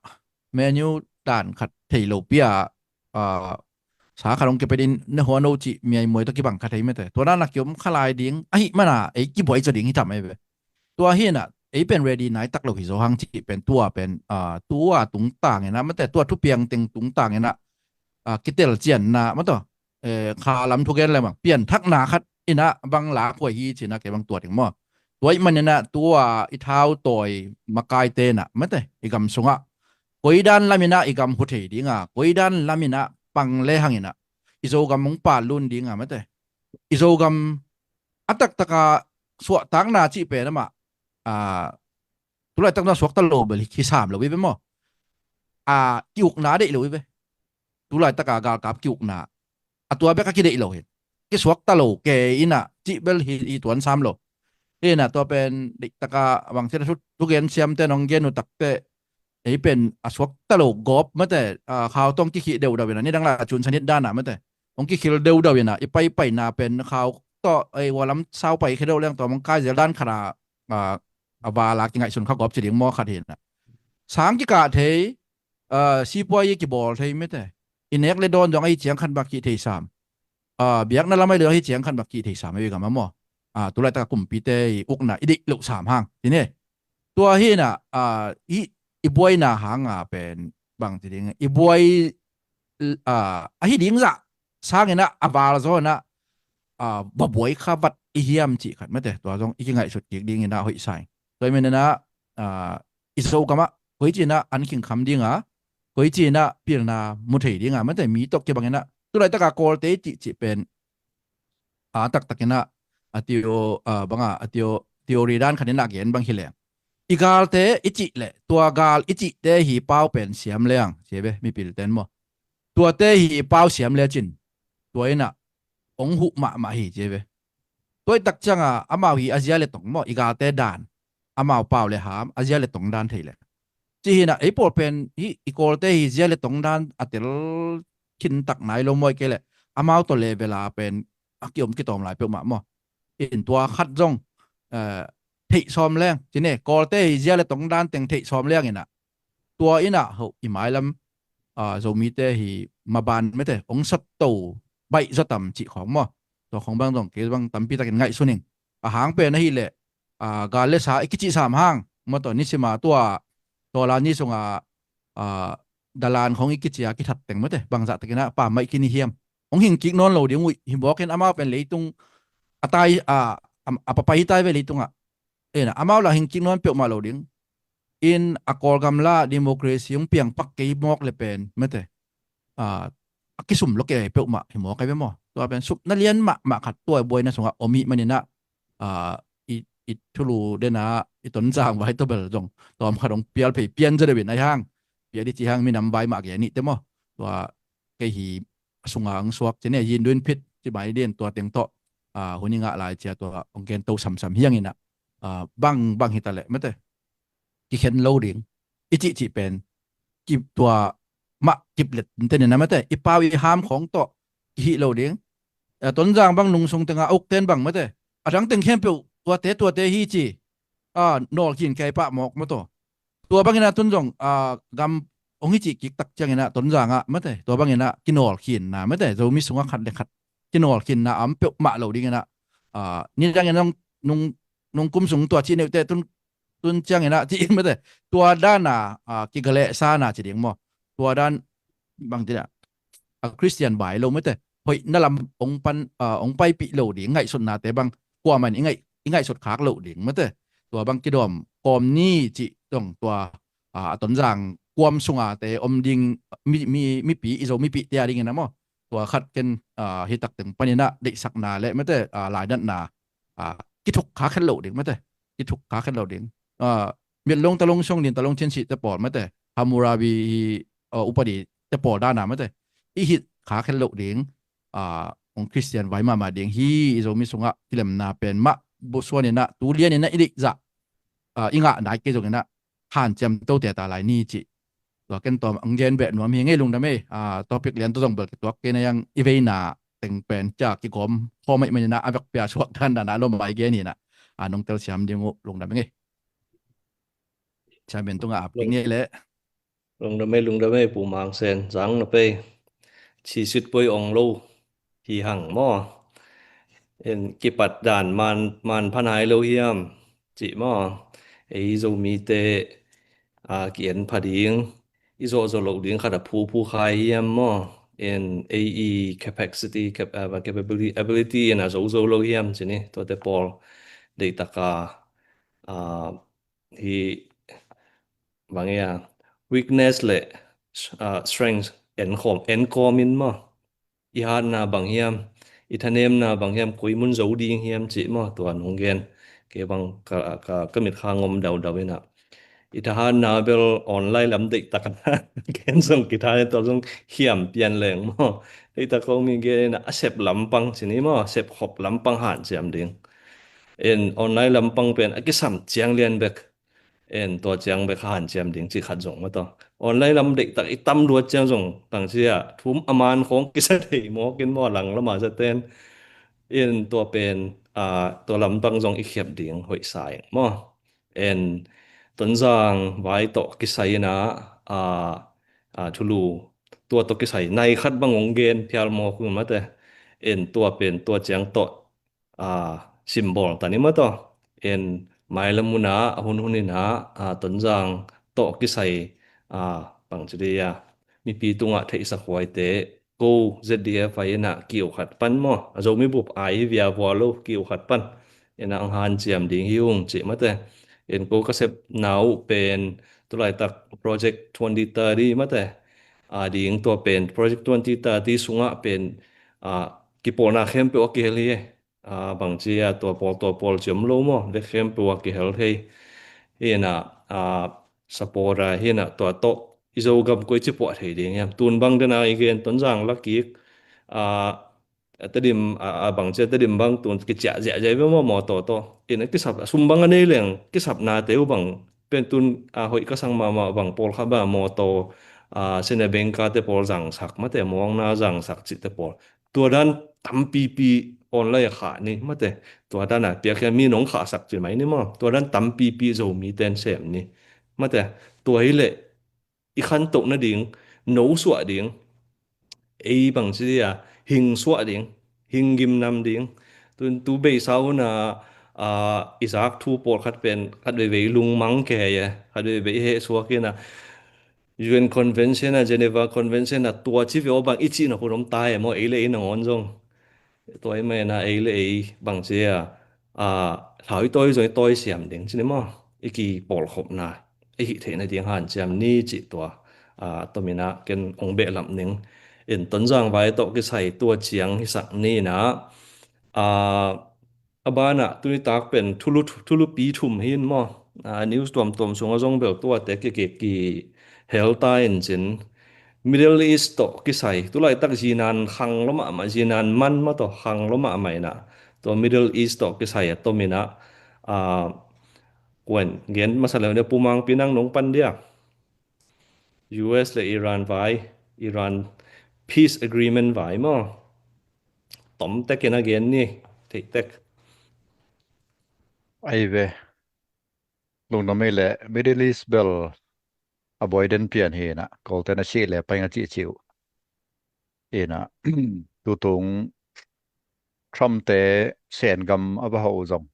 menu dan khat thei lopi a, a, sa khat hong kipia ding na huan o cih miaimuai tawh kibang kha thei mate, tua dan a kiom kha lai ding ahih mana ei kibuai zaw ding hi tam ei ve. Tua hi in ah ei pen ready nai tak lo hi zaw hang cih pen tua pen, a, tua tungtang in ah mate, tua thupiang teng tungtang in ah, a, kitel cianna maw tawh, eh, kha lam thugen le bang pianthakna khat in ah bang lak huai hi ci-in ah kei bang tuat ing maw. Tua ahih manin ah tua i thau tawi makaite in ah mate, i gam sungah koi dan lam in ah i gam hu thei ding a, koi dan lam in ah pang le hang in ah i Zogam hong patlun ding a mate, i Zogam a taktak a suahtakna cih pen amah, a, tulaitak na suakta lo bel hi sam lo hi ve maw. A, kiukna deih lo hi ve. Tulaitak a galkap kiukna, a tua bek a kideih lo hi. Kisuakta lo kei in ah cih bel hi, hi tuan sam lo. Hi in ah tua pen deihtak a bangci a thu, thugen siamte in hong gen uh takteh, ei pen a suakta lo gawp mate, a, khau tawh hong kikhih deudau in ah, nidang lai a cun sanit dan ah mate, hong kikhil deudau in ah i paipaina pen khau tawh, ei, ua lam sau pai khia deuh leng tua hong kai zel dan khat a, a, a val a kingaihsun kha gawp ci ding maw khat hi in ah. Sang kikah thei, a, sipuai i kibawl thei mate, i nek le dawn zong ahi ciang khat bak kih thei sam. A, biakna lam ahi le ahi ciang khat bak kih thei sam, ei gam a maw. A, tulaitak a kumpite i ukna i deih loh sam hang ci ni. Tua hi in ah, a, i, i buaina hang a pen bang ci ding, i buai, a, ahi ding zah sangin ah a val zaw in ah, a, va buai kha vat i hiam cih khat mate, tua zong i kingaihsut kik dingin ah hoih sa ing. Tua ahih manin ah, a, i Zogam ah koi ci-in ah an khingkham ding a, koi ci-in ah pilna mu thei ding a mate, mi tawh kibang in ah tulaitak a Kawlte i cihcih pen, a, taktak in ah, a, theo-, a, bang a, a theo-, theory dan khat in ah gen bang hi leng, i galte i cih leh tua gal i cihte hi pau pen siam leng ci ve, mipilte in maw. Tuate hi pau siam le cin, tua in ah hong huh mahmah hi ci ve. Tua i tak ciang a amau hi a zia le tong maw, i galte dan, amau pau le ham a zia le tong dan thei leh, Ci hi na, ei pawl pen hi, i Kawlte hi zia le tongdan a tel khin tak nai lo maw, ahih kei leh amau tawh level a pen a kiom kitawm lai peuhmah maw. In tua khat zong, eh, theih sawm leng, ci ne, Kawlte hi zia le tongdan teng theih sawm leng in ah, tua in ah hoh i mailam, ah, Zomite hi maban mete, hong sawt to baih zaw tam cih khawng maw. Tua khawng bang zong kei bang tampi takin ngaihsun ing. A hang pen ahih leh, ah, gal le sa i kicih sam hang maw, tua nisim a tua, tua la ni sung a, ah, dalan khawng i kici a kithat teng mete, bangzah takin ah pammaih khin i hiam. Hong hing kik nawn lo ding uh hi mawk in, amau pen leitung a tai, ah, a, a papai hi tai ve leitung ah. Ei na, amau la hing kik nawn peuhmah lo ding. In a Kawlgam la democracy hong piang pak kei mawk le pen mete, ah, a kisum lo kei peuhmah hi mawk ai ve maw. Tua pen supna lian mahmah khat tua buaina sungah om hi manin ah, ah, i, i thulu den a, i Tonzang vai tawh bel zong tawm khat hong pial phei pian zaw deuh in ai hang. Pial i ci hang minam vai mah gen i te maw. Tua kei hi a sunga ang suak ci ne, yin duin phit ci mai din tua teng tawh, ah, hun i ngah lai cia tua hong gen to samsam hi hang in ah, ah, bang, bang hi ta leh mete, kikhen lo ding. I cihcih pen, ki tua mah kiplet nte ni na mete, i pau i ham khawng tawh kihih lo ding. Eh, Tonzang bang nungsung tengah ukten bang mete, a dang teng khempeuh tuate, tuate hi ci, ah, nawlkhin kei pah mawk maw taw. Tua bangin ah tun zong, ah, gam hong hi cih kik tak ciangin ah Tonzang ah mete, tua bangin ah kinawlkhinna mete, Zomi sungah khat le khat kinawlkhinna a om peuhmah lo dingin ah, ah, nidang in ah nung, nung, nung kum sung tua cih neute tun, tun ciangin ah cih mete, tua dan a, ah, kigalehsana ci ding maw. Tua dan bang ci dah, a Khristian vai lo mete, hoihna lam hong pan, ah, hong paipih lo ding ngaihsutnate bang kuamah in i ngaih, i ngaihsut khak lo ding mete. Tua bang kidawm kawm ni cih zong tua, ah, a Tonzang kuam sunga te om ding mi, mi, mipi, i Zo mipite a dingin ah maw. Tua khat ken, ah, hi tak teng panin ah deihsakna le mete, ah, lainatna, ah, kithuk khak het lo ding mete. Kithuk khak het lo ding. Ah, Miat Long, Ta Long Siong Lin, Ta Long Chin Sih te pawl mete, Hammurabi hi, ah, upadi te pawl dan a mete, i hih khak het lo ding. Ah, hong Khristian vai mahmah ding hi. I Zomi sungah kilemna pen mah busuan in ah, tu lian in ah i deih zah, ah, i ngah nai kei zongin ah hanciam to te ta lai ni cih. Tua ken tawm ang gen beh nuam hi ngei, lungdam ei. Ah, topic lian tawh zong bel kituak kei na, i veina teng pen cia kigawm khawm ahih manin ah a vekpi a suak dandan a lawm a i gen hi na. Ah, nong telsiam ding uh lungdam ei. Chairman tungah ap kik ni leh. Lungdam ei, lungdam ei, Pu Mang Sen, zang na pei. Chisut poi ong lo hi hang maw. En kipat dan man, man pha nai lo hiam cih maw. Ei Zomite, ah, ki-en pha ding, i zawh zawh loh ding khat a phuphu khai hiam maw. En ei i capacity, cap-, ah, capability, ability in a zo zo lo hiam ci ni, tuate pawl deihtak a, ah, hi bang ia, weakness le, ah, strength en khawm, en kawm in maw. I hatna bang hiam, i thanemna bang hiam, koi mun zo ding hiam cih maw, tua nong gen. Kei bang ka, ka, ka mitkha ngom daudau in ah. I thahatna bel online lam deihtak a gen zong kithat in tua zong hiam pian leng maw. Deihtak kong mi gen in ah, a sep lampang ci ni maw, a sep khop lampang hanciam ding. En online lampang pen a kisam ciang lian bek. En tua ciang bek hanciam ding cih khat zong maw taw. Online lam deihtak i tam luat ciang zong tang cia thum a man khawng kisa thei mawk in maw, lang lama zaten. En tua pen, ah, tua lampang zong i khiap ding hoih sa ing maw. En Tonzang vai tawh kisai in ah, ah, ah, thulu tua tawh kisai nai khat bang hong gen phial mawk un mate. En tua pen tua ciang tawh, ah, symbol ta ni maw taw. En mailam hun ah, a hun hun in ah, ah, Tonzang tawh kisai, ah, bangci dih a, mipi tungah theihsa khuaite, ko Z D F I in ah kiu khat pan maw, a Zomi bup ai hi via vua lo kiu khat pan. En ah ang hanciam ding hi ung cih mate. En ko ka sepna uh pen tulaitak Project twenty thirty mate. A ding tua pen Project twenty thirty sungah pen, ah, kipawlna khempeuh a kihel hi e. Ah, bangci a tua pawl, tua pawl ci om lo maw, vek khempeuh a kihel thei. Hi in ah, ah, support a hi in ah tua tawh i Zogam koi ci puah thei ding hiam. Tun bang den a i gen Tonzang la kik, ah, Tedim, ah, ah, bangci a Tedim bang tun kiciah ziahziah ve maw, maw tawh tawh. In a kisap, a sum bang a nei leng, kisapnate uh bang Pen tun a hoih ka sang mahmah bang pawlkhat bang mawtaw, a, sene bengkate pawl zangsak mate, muangna zangsak cihte pawl. Tua dan tampipi online a khah ni mate. Tua dan a piak hian mi nong khahsak cih mai ni maw. Tua dan tampipi Zomi ten sem ni mate. Tua hi leh i khantoh nading, no suah ding, ei bang ci a, hing suah ding, hing gimnam ding. Tun tu beisa hun a, a, i zak thu pawlkhat pen khat veivei lungmang kei e, khat veivei heh suak in a, U N Convention a, Geneva Convention a, tua ci ve aw bang i cih na hun om ta e maw, ei le ei nangawn zong. Tua i mai na ei le ei bang ci a, a, hlau i tawi zong i tawi siam ding ci ni maw. I kipawlkhopna, i hih theihna ding hanciam ni cih tua, a, tomin a ken ong behlap ning. In Tonzang vai tawh kisai tua ciang hisak ni na, a, a banah tuni tak pen thulu, thulupi thum hi in maw. A, news tuamtuam sungah zong bel tuate ki, ki, kihel ta in cin. Middle East tawh kisai, tulaitak zinan khang lo mahmah, zinan man mah tawh khang lo mahmah in a. Tua Middle East tawh kisai a tomin a, a, kuan, gen masa leu ni pumangpi nang nong pan dia. U S le Iran vai, Iran peace agreement vai maw. Tom tek in a gen ni, theih tek. Ai ve. Lungdam ei le Middle East bel a buai den pian hi na, Kawlten a sih le paing a cih cih uh. Ina, tutung Trump te Sen gam a va hauh zong,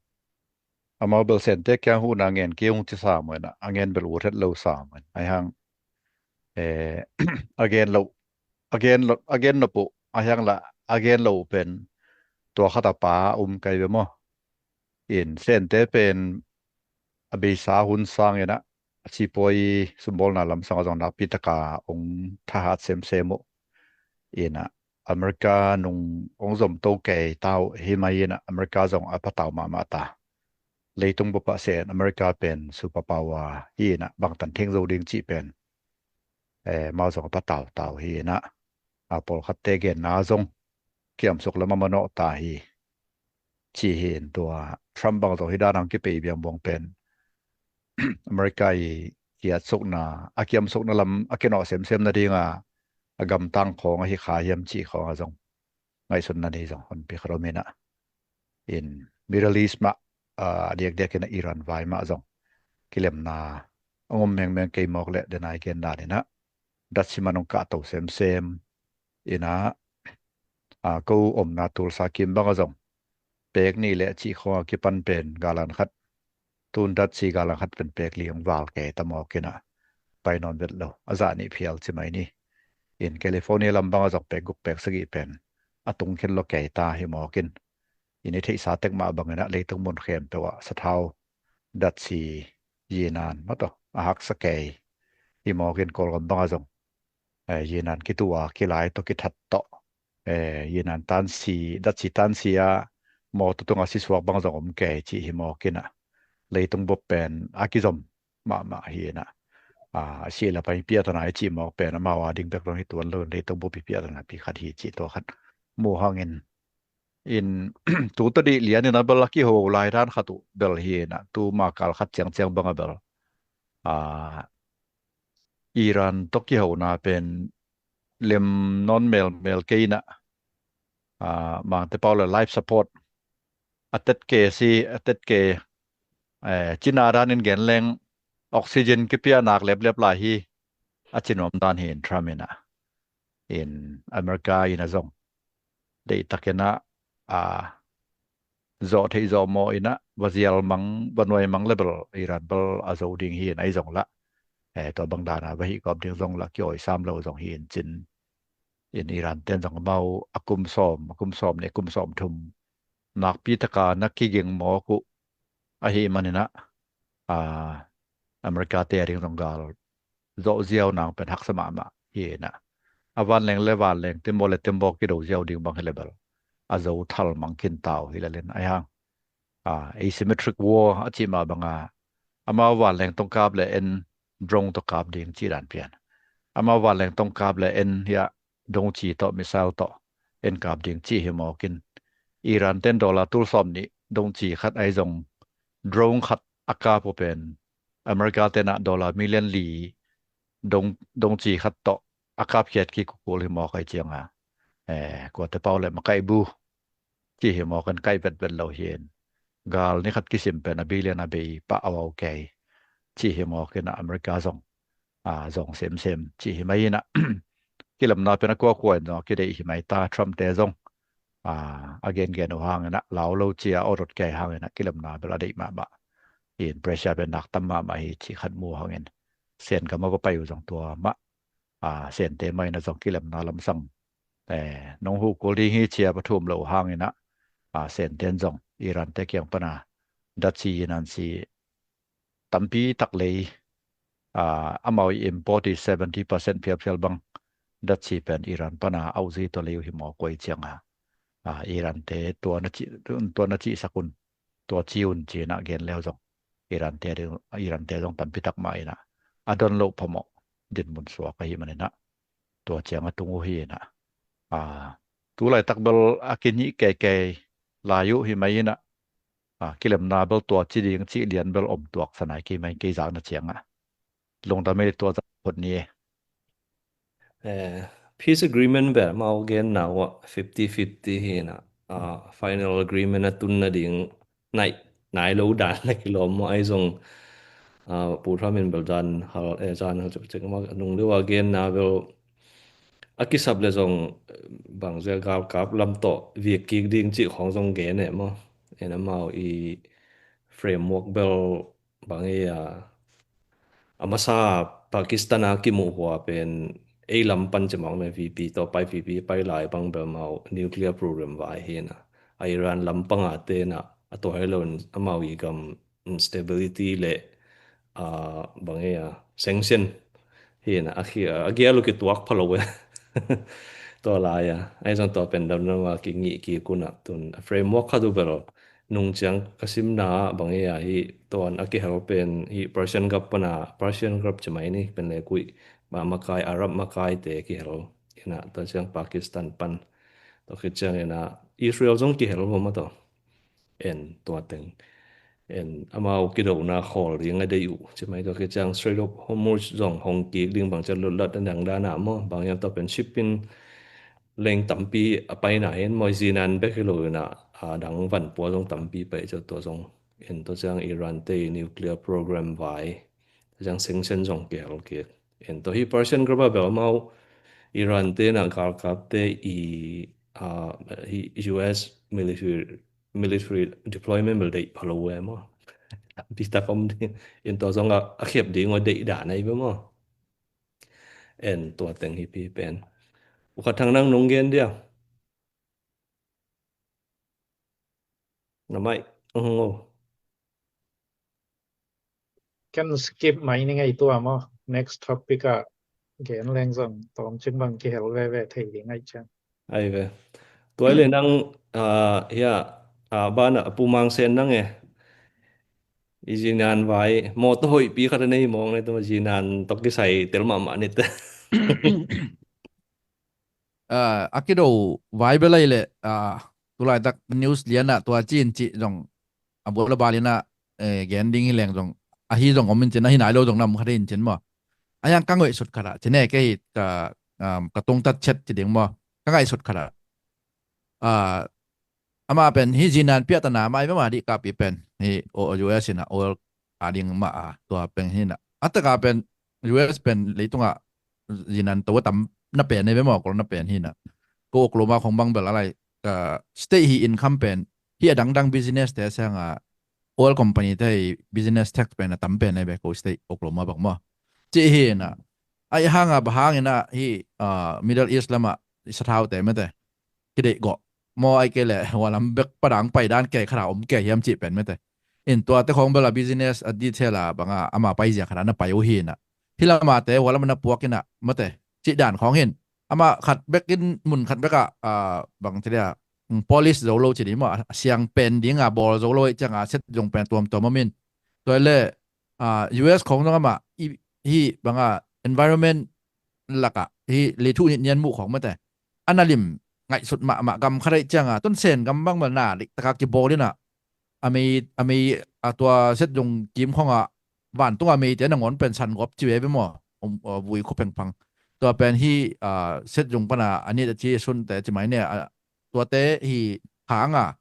amau bel Sente kiang huhna ngen kei ung ci sam uh ina, a ngen bel ut het lo sam uh ina. Ai hang, eh, a gen lo, a gen lo, a gen nop uh, ai hang la, a gen lo uh pen tua khat a pa um kai ve maw. In Sente pen a beisa hun sang ina, a sipuai sumbawlna lam sang a zong nakpi taka ong thahat semsem uh. Ina, America nung ong zom to kei ta uh hi mai ina, America zong a patau mahmah ta. Leitung bup ah Sen America pen superpower hi ina, bangtan theng zo ding cih pen, eh, mau zong a patau tau hi ina, a pawlkhatte genna zong kiamsuk lam a manawh ta hi. Ci hi in tua Trump bang zong hi dan ang kipei biang buang pen America i kiatsukna, a kiamsukna lam a kinawh semsem nadinga a gamtang khawng a hi kha hiam cih khawng a zong ngaihsutna ni zong honpi khat om ina. In Middle East mah, a diakdiak ina Iran vai mah zong kilemna a ngom mengmeng kei mawk le denai gen dan ina datsi man ong kahto semsem ina, a, ko omna tulsa kim bang a zong pek nih le cih khawng a kipan pen galan khat, tun datsi galan khat pen pek li ong val kei ta mawk ina, pai nawn vet lo, a zah nih phial ci mai ni. In California lam bang a zong pek guk pek sagih pen a tung khin lo kei ta hi mawk in. In i theihsa tek mah bang ina leitung mun khempeuh ah sathau datsi yinan mah tawh a haksa kei hi mawk in, Kawlgam bang a zong, eh, yinan kitu a kilai tawh kithat tawh, eh, yinan tansi, datsi tansi a mawtaw tunga sisuak bang zong om kei cih hi mawk ina, leitung bup pen a kizom mahmah hi ina. A, a sih le pai piatana i cih mawk pen amau a ding bek zong hi tuan lo in leitung bup i piatana pi khat hi cih tua khat mu hang in. In tu tadih lian ina bel a kiho lai dan khat uh bel hi ina, tu ma kal khat ciangciang bang a bel, a, Iran tawh kihona pen lem nawn melmel kei ina, a, Mangte pau le life support a tet ke si, a tet ke, eh, cina danin gen leng oxygen kipia nak leplep lai hi a ci nuam dan hi in Trump ina. In America ina zong deih takin a, a, zawh theih zawh mawh ina va zial mang, va nuai mang le bel Iran bel a zo ding hi in ai zong la. Eh, tua bang dana va hih kawp ding zong la kiawi sam lo zong hi in cin. In Iran ten zong amau a kum sawm, a kum sawm nih, kum sawm thum nakpi taka na kiging mawk uh ahi man ina, a, America te a ding zong gal zawh ziau nang pen haksa mahmah hi ina. A vanleng le vanleng, tembaw le tembaw kido ziau ding bang hi le bel a zo thal mang khin tau hi le lin ai hang, a, asymmetric war a cih mah banga amau vanleng tawngkap le en drone tawh kap ding cih dan pian. Amau vanleng tawngkap le en hiah dongci tawh missile tawh en kap ding cih hi mawk in. Iran ten dollar tul sawm nih dongci khat ai zong drone khat a kap uh pen America tenah dollar million li dong, dong ci khat tawh a kapkhiat kik kul hi mawk ai cianga, eh, kuate pau le makaih bu ci hi mawk in kaih vetvet lo hi in. Gal ni khat kisim pen a billion a bei pah awau kei ci hi mawk in a America zong, a, zong semsem ci hi mai in a kilemna pen a kuakua in zong a kideih hi mai ta Trump te zong, a, a gengen uh hangin a lau lo cia aw dot kei hangin a kilemna bel a deih mahmah. In pressure pen nak tam mahmah hi ci khat mu hangin Sen gam a va pai uh zong tua mah, a, Sente mah in a zong kilemna lamsang, eh, nong huh kul ding hi cia pathum lo hangin a, a, Senten zong Iran te kiang pana datsi in an si tampi tak lei, a, amau i import i seventy percent phialphial bang datsi pen Iran pana auzi tua lei uh hi mawk ai cianga, a, Iran te tua na ci, tua na ci sakun tua ci un ci in a gen leu zong Iran te ding, Iran te zong tampi tak mah in a a don loh phamawh dinmun suak ahi man in a tua ciang a tung uh hi in a, a, tu laitak bel a kinih keikei lai uh hi mai in a, a, kilemna bel tua ci ding ci lian bel om tuak sanai kei mai kei zak na ciang a lungdam ei tua zak phot ni e. Eh, peace agreement bel mau gen na uh fifty fifty hi na, ah, final agreement a tun na ding nai, nai lo dan na kilawm maw ai zong, ah, Pu Trump in bel dan hal, eh, dan hal cek cek ma nung deuh a gen na bel a kisap le zong bang zia galkap lam tawh viak kik ding cih khong zong gen e maw. En amau i framework bel bang ei a, a masa Pakistan a kimuh hua pen ei lam pan cemawk na V P tawh pai V P pai lai bang bel mau nuclear program vai hi na. A Iran lam panga te na a tua hi lo in amau i gam stability le, a, bang ei a sanction hi na a khi a gial uh kituak pha lo e. Tua lai a ai zong tua pen dam dam a kingih kik un a tun a framework khat uh bel nung ciang ka simna ah bang ei a hi tuan a kihel pen hi Persian Gulf pana, Persian Gulf ci mai ni pen le kuih ma makai, Arab makai te kihel hi na tua ciang Pakistan pan tua khit ciang hi na Israel zong kihel uh maw tua. En tua teng en amau kidona khawl ding a deih uh ci mai tua khit ciang Strait of Hormuz zong hong kik ding bang ciang lutlat a dang dan a maw bang hiam tua pen shipping leng tampi a paina hi in maw zinan bek hi lo in a, a dang vanpua zong tampi pai ciang tua zong en tua ciang Iran te nuclear program vai tua ciang sanction zong kihel kik. En tua hi Persian Gulf a bel amau Iran te na galkap te i, a, hi U S military, military deployment bel deih pha lo e maw. Tampi tak om ding en tua zong a, a khiap ding uh a deih dan ahi ve maw. En tua teng hi pi pen. U Kha Thang nang nung gen dia. Na mai, uh, oh. Kan skip mai ni ngai tua maw. Next topic a gen leng zong tom cing bang kihel veve thei ding ngai ciang. Ai ve. Tua le nang, a, hia, a, bana Pu Mang Sen nang e. I zinan vai mawtaw hoihpi khat a nei mawng ne tua zinan tawh kisai tel mahmah ni te. A, a kido vai bel ai le, a, tulaitak news lian ah tua ci in ci zong a bul a bal in ah, eh, gen ding hi leng zong ahi zong om in cin ahi nai lo zong nam khat in cin maw. A yang ka ngoih sut khat ah cin e kei hi ka, um, ka tungtat chet ci ding maw. Ka ngaih sut khat ah. A, ama pen hi zinan piahtana mai bema dih kapi pen hi U S in a oil a ding mah a tua pen hi na. A taka pen U S pen leitunga zinan to tam na pen e bema kol na pen hi na. Ko Oklahoma khong bang bel a lai, a, state hi income pen hi a dangdang business te sianga oil company te hi business tax pen a tam pen e be ko state Oklahoma bang maw. Ci hi na. Ai hanga ba hangin a hi, a, Middle East lama i sathau te mete kideih gawh maw ai kei le hua lam bek padang pai dan kei khara om kei hiam cih pen mete. In tua te khong bel a business a detail a banga ama pai zia khara na pai uh hi na. Hi lama te hua lam na puak in a mete cih dan khong hin. Ama khat bek in mun khat bek a, a, bang te dia, mm, polish zo lo ci di maw, a siang pen ding a bawl zo lo i ciang a set zong pen tuamtuam om in. Tua le, a, U S khong zong ama i, hi banga environment laka hi leithu nit nian muh khong mete. Ana lim ngaihsut mahmah gam khat aih cianga tun Sen gam bang bel na lik taka kibawl ina a mei, a mei a tua set zong kim khonga vantung a meite nangawn pen sangawp ci veve maw? Vui khua phengphang. Tua pen hih Seth zung pana a nit a ci sunte ci mai ne, tuate hi hanga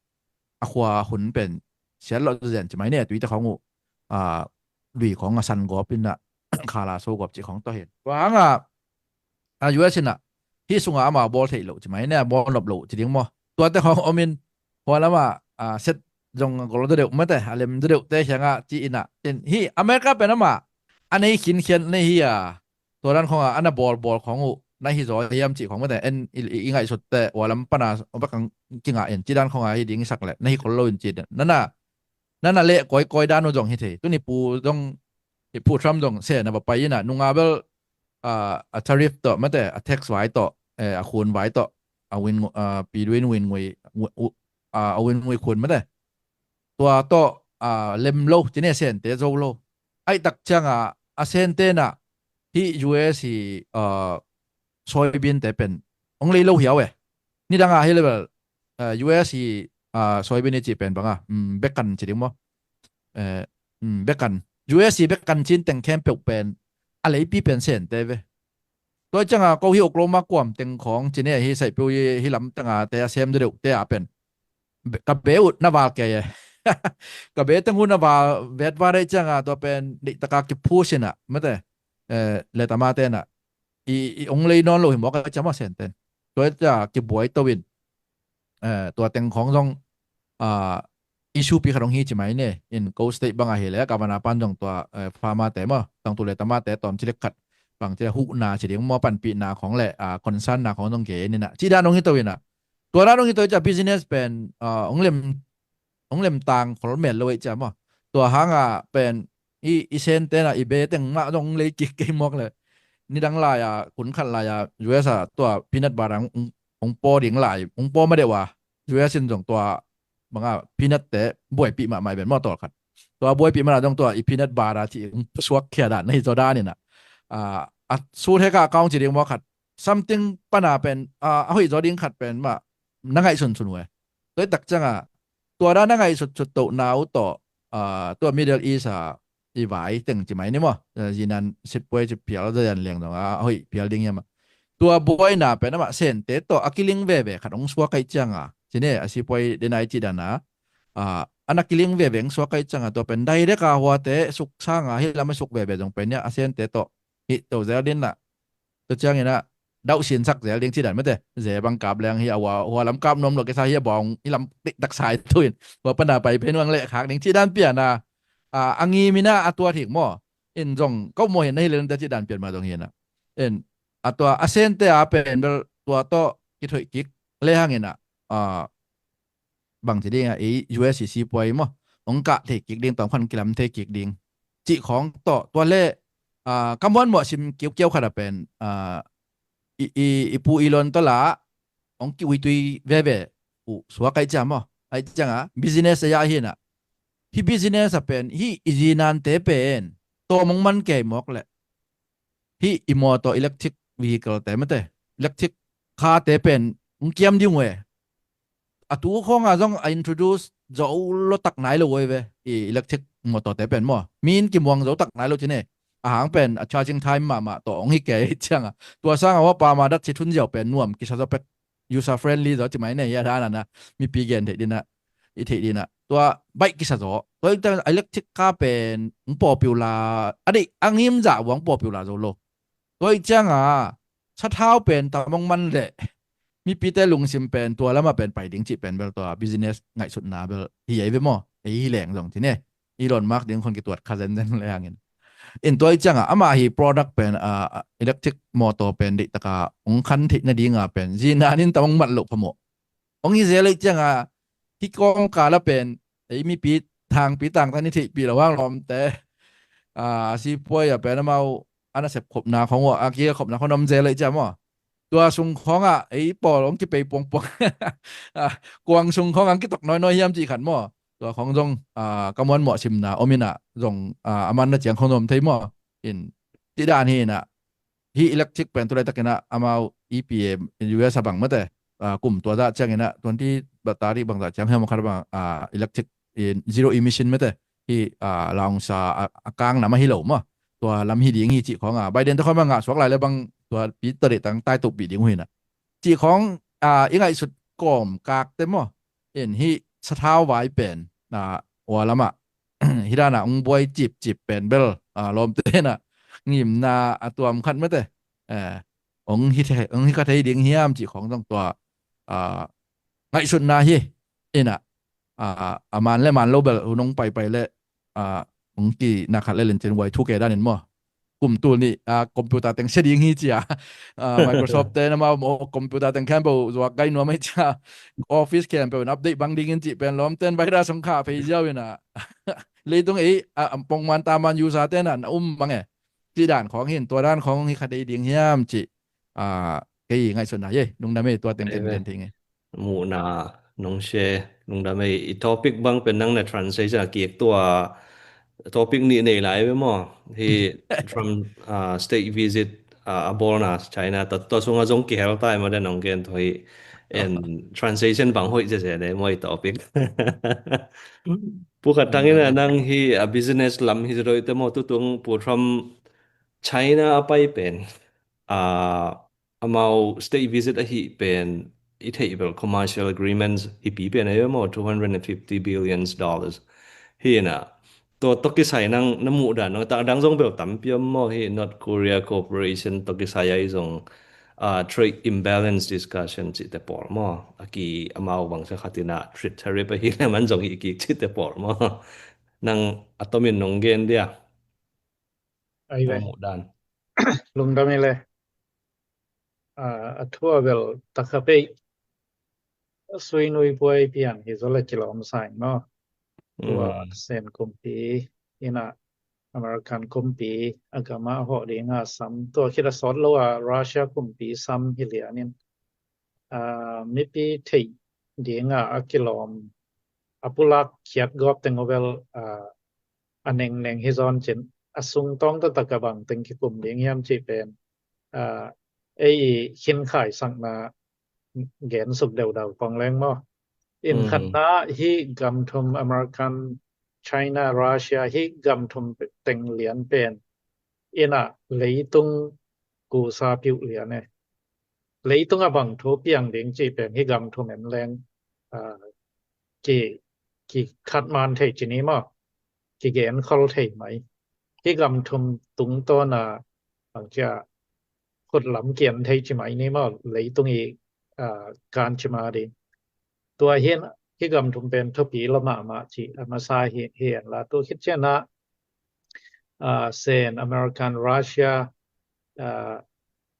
a khua hun pen siat lawh zen ci mai ne, tuite khawng uh lui khawng a sangawp in a khala sogawp cih khawng tawh hin. Tua hanga a U S in a hih sunga ama bawl theih loh ci mai ne, a bawl nop loh ci ding maw? Tuate khawng om in hua lama Seth zong a gol deuh mate, a lem deuhte hianga ci in a, hih America pen ama a nei khinkhian nei hi a, tua dan khawng a ana bawlbawl khawng uh na hi zaw hiam cih khawng mate, en i ngaihsutte hua lam pana bak ang kingah in ci dan khawng a hi ding i sak leh na hi khol lo in ci in nana nana leh kawikawi dan uh zong hi thei. Tuni pu zong, Pu Trump zong sen a va pai in a, nunga bel a tariff tawh mate, a tax vai tawh, a khun vai tawh, a win, pi duin win ngui, a win ngui khun mate, tua tawh lem lo ci ne, sente zo lo. Aih tak cianga a sente na hih U S hi soibinte pen ong lei lo hiau e. Nidanga hi level U S hi soibin i cih pen banga bekan ci ding maw? Bekan, U S hi bekan cin teng khempeuh pen a leipi pen sente ve. Tua cianga ko hi Oklahoma kuam teng khawng ci ne, hi saipeu hi lam tengate a sem deuhte a pen ka be uh na val kei e. Ka be teng uh na val vetva daih cianga tua pen deihtaka kiphusin a mate, letama tena i ong lei nawn lo hi mawk a ciama senten. Tua cia kibuai to in tua teng khawng zong issue pi khat hong hi ci mai ne. In ko state banga hi le governor pan zong tua farmer te maw, tangtu letama te tawm ci lek khat bang ci le huhna ci ding maw, panpihna khawng le concern na khawng zong gen in a ci dan hong hi to in a, tua dan hong hi to i cia business pen ong lem ong lemtang khol mel lo ei cia maw? Tua hanga pen i i sentena i be teng mah zong lei kik kei mawk le. Nidang lai-a kun khat lai-a U S a tua peanut butter ong paw ding lai ong paw ma deuh a, U S in zong tua banga peanut te buaipih mahmah i ben maw, tawlkhat tua buaipih mana zong tua i peanut butter ci ong suak khia dan na hi zaw dan ina a sut heka account ci ding maw khat, something pana pen a hoih zaw ding khat pen mah na ngaihsun sun uh e. Tua i tak cianga tua dan a ngaihsut sut toh nau tawh tua Middle East a i vai teng ci mai ni maw, zinan sitpuai ci phial zayan leng zong a hoih phial ding hiam a, tua buaina pen amah sente tawh a kiling veve khat hong suak aih cianga ci ne, a sipuai denai ci dana a na kiling veve hong suak aih cianga tua pen direct a huate suk sanga hi lam a suk veve zong pen ia a sente tawh hih to zel din na. Tua ciangin ah dauh sinsak zel ding ci dan mate, ze bang kap leng hi a, hua lam kap nuam lo kisa hi a, bawng i lam taksa i tuin hua pana pai pen uang leh khak ding ci dan piana a ngimin ah a tua thik maw? In zong kau maw hin na hi lelente ci dan pian ma zong hin ah in a tua a sente a pen bel tua tawh kithoih kik le hangin ah bang ci ding a, ei U S i sipuai maw, hong kah thei kik ding, tawmkhat kilam thei kik ding cih khawng tawh tua le ka muanmuah sim kiukiau khat a pen i pu i lon tawh la hong kiuitui veve uh suak aih ciang maw, aih cianga business a yah hi na. Hih business a pen hih i zinante pen tawm hong man kei mawk leh hih i mawtaw electric vehicle te mate, electric car te pen hong kiam ding uh e. A tu khawnga zong a introduce zo lo tak nai lo uh e ve i electric mawtaw te pen maw, min kimuang zo tak nai lo ci ne. A hang pen a charging time mahmah tawh hong hi kei cianga tua sanga hua pama dat ci thun ziau pen nuam kisa zo pek, user friendly zo ci mai ne, hi a dana na mipi gen theih dina i theih dina tua baih kisa zo. Tua i electric car pen hong popular a deih a ngim zah uh hong popular zo lo. Tua i cianga sathau pen tam hong man leh mipite lungsim pen tua lama pen pai ding cih pen bel tua business ngaihsutna bel hi ei ve maw, ei hi leng zong ci ne. Elon Musk ding khon kituat kha zenzen le hangin in tua i cianga ama hi product pen electric motor pen deihtaka hong khan theih nadinga pen zinanin tam hong mat loh phamawh hong hi zel ei cianga hi kawngkala pen ei mipi thangpi tangtan i theihpih lo hang lawmte a sipuai a pen amau a nasep khopna khong uh a kikhopna khong om zel ei cia maw? Tua sung khawngah ei pawl hong kipei puangpuang, kuang sung khawngah hong kitok nawinawi hiam cih khat maw? Tua khawng zong ka muanmuah simna om inah zong a manna ciang khawng zong om thei maw? In tidan hi inah hih electric pen tu laitakinah amau E P A U S a bang mate kum tua zah cianginah twenty tarik bangzah ciang hiam khat bang electric zero emission mate hi, a, laungsa a, a kang nam ahi lo maw. Tua lam hi ding hi cih khawng a, Biden te khawng mah ngah suak lai le bang tua pi tawh deih tang taitupih ding uh hi na. Cih khawng, a, i ngaihsut kawm kak te maw. In hi sathau vai pen, a, ua lamah, hi dana ung buai cipcip pen bel, a, lawmte na ngimna a tuam khat mate. Eh, ong hi thei, ong hi kha thei ding hiam cih khawng zong tua, a, ngaihsutna hi. Ina, a, a man le man lo bel hun ong paipai le, a, ong ki na khat le lencin Y two K danin maw. Kum tul nih, a, computer teng sia ding hi cia. A, Microsoft te na mau maw computer teng khempeuh zuak gai nuam ahi cia. Office khempeuh in update bang dingin cih pen lawmten virus ong khah phei ziau ina. Leitung ei, a, pongman taman user te na, na um bang e. Cih dan khawng hin, tua dan khawng hi kha thei ding hiam cih, a, kei ngaihsutna hi, lungdam ei, tua teng ken gen thei ngei. Muhna nong share, lungdam ei. I topic bang pen nang na translation a kik tua topic nih nei lai ve maw. Hi Trump, a, state visit, a, a bawlna China, tua, tua sunga zong kihel tai maw den nong gen tua hi. And translation bang hoih zeze ne maw i topic. Pu Khat Thang ina nang hi a business lam hi zadoh te maw tutung Pu Trump China a pai pen, a, amau state visit ahi pen i theih bel commercial agreements hi pi pen ahi maw two hundred and fifty billions dollars. Hi ina, tua tawh kisai nang na muh dan, nang tak dang zong bel tampi om maw hi North Korea cooperation tawh kisai ahi zong, a, trade imbalance discussion cih te pawl maw. A ki amau bangsa khat ina trade tariff ahi le man zong hi kik cih te pawl maw. Nang a tomin nong gen dia. Ai ve. Muh dan. Lungdam ei le. A, a thua bel takha pei. Sui nui puai pian hi zaw le kilawm saing maw. Tua Sen kumpi ina American kumpi a gama hawh dinga sam. Tua khit a sawt lo a Russia kumpi sam hi lianin. A, mipi theih dinga a kilawm a pulak khiat gawp teng uh bel, a, a nengneng hi zawn cin a sung tawng taktak a bang teng kikum ding hiam cih pen, a, ei i khinkhai sakna gen suk deudau pong leng maw. In khatna hi gam thum American, China, Russia hi gam thum teng lian pen ina leitung kusa piuh lian e. Leitung a bang thu piang ding cih pen hi gam thum en leng, a, ki, ki khat man thei ci ni maw. Ki gen khol thei mai. Hi gam thum tungtawn a bang cia khut lam kian thei ci mai ni maw. Leitung i, a, kan ci ma ding. Tua hin hi gam thum pen thupi lo mahmah ci a masa hi, hi en la tu khit cian a, a, Sen, American, Russia, a,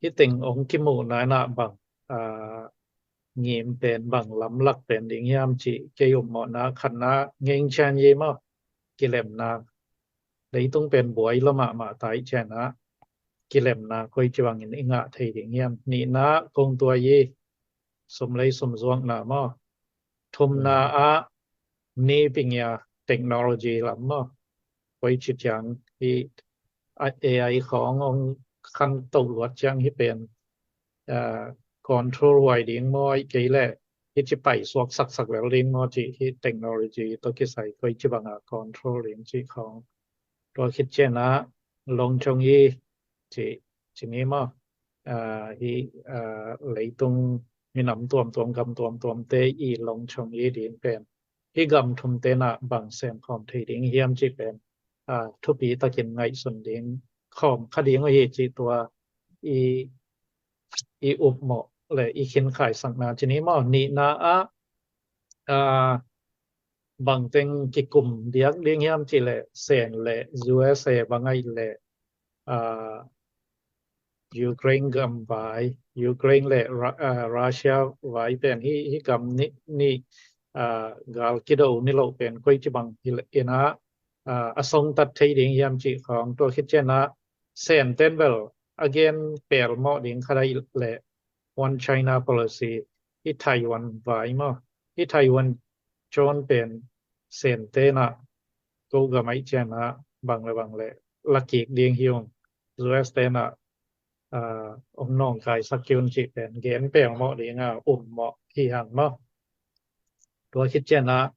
hi teng ong kimuhna ina bang, a, ngim pen bang lamlak pen ding hiam ci kei um mawhna khatna ngeng cian ye maw kilemna. Leitung pen buai lo mahmah tai cian a kilemna koi ci bangin i ngah thei ding hiam. Nihna kong tua ye sum lei sum zuakna maw. Thumna a ni pingia technology lam maw. Koi ci ciang hi, a, A I khawng ong khan to luat ciang hi pen, a, control huai ding maw kei le hi ci pai suak saksak lel ding maw ci hi technology to kisai koi ci banga control ding ci khawng. Tua khit cian a long chong i ci, ci ni maw. A, hi, a, leitung minam tuamtuam gam tuamtuam te i long chong i ding pen hi gam thum tena bang sem khawm thei ding hiam ci pen, a, thupi takin ngaihsun ding khawm kha ding uh hi ci tua i, i upmawh le i khinkhai sakna ci ni maw. Nihna a, a, bang teng kikum diak ding hiam ci le Sen le U S A bang ai le, a, Ukraine gam vai, Ukraine le Ru-, a, Russia vai pen hi, hi gam ni, ni, a, gal kido ni lo pen koi ci bang hi le ina, a, a song tat thei ding hiam ci khawng tua khit cian a Sen ten bel a gen pel mawh ding kha dai le One China policy hi Taiwan vai maw. Hi Taiwan chon pen Sen tena ko gam ai cian a bang le bang le lakik ding hi ung. U S tena, a, ong nong kai sak kiun ci pen gen pel mawh ding a um mawh hi hang maw. Tua khit cian a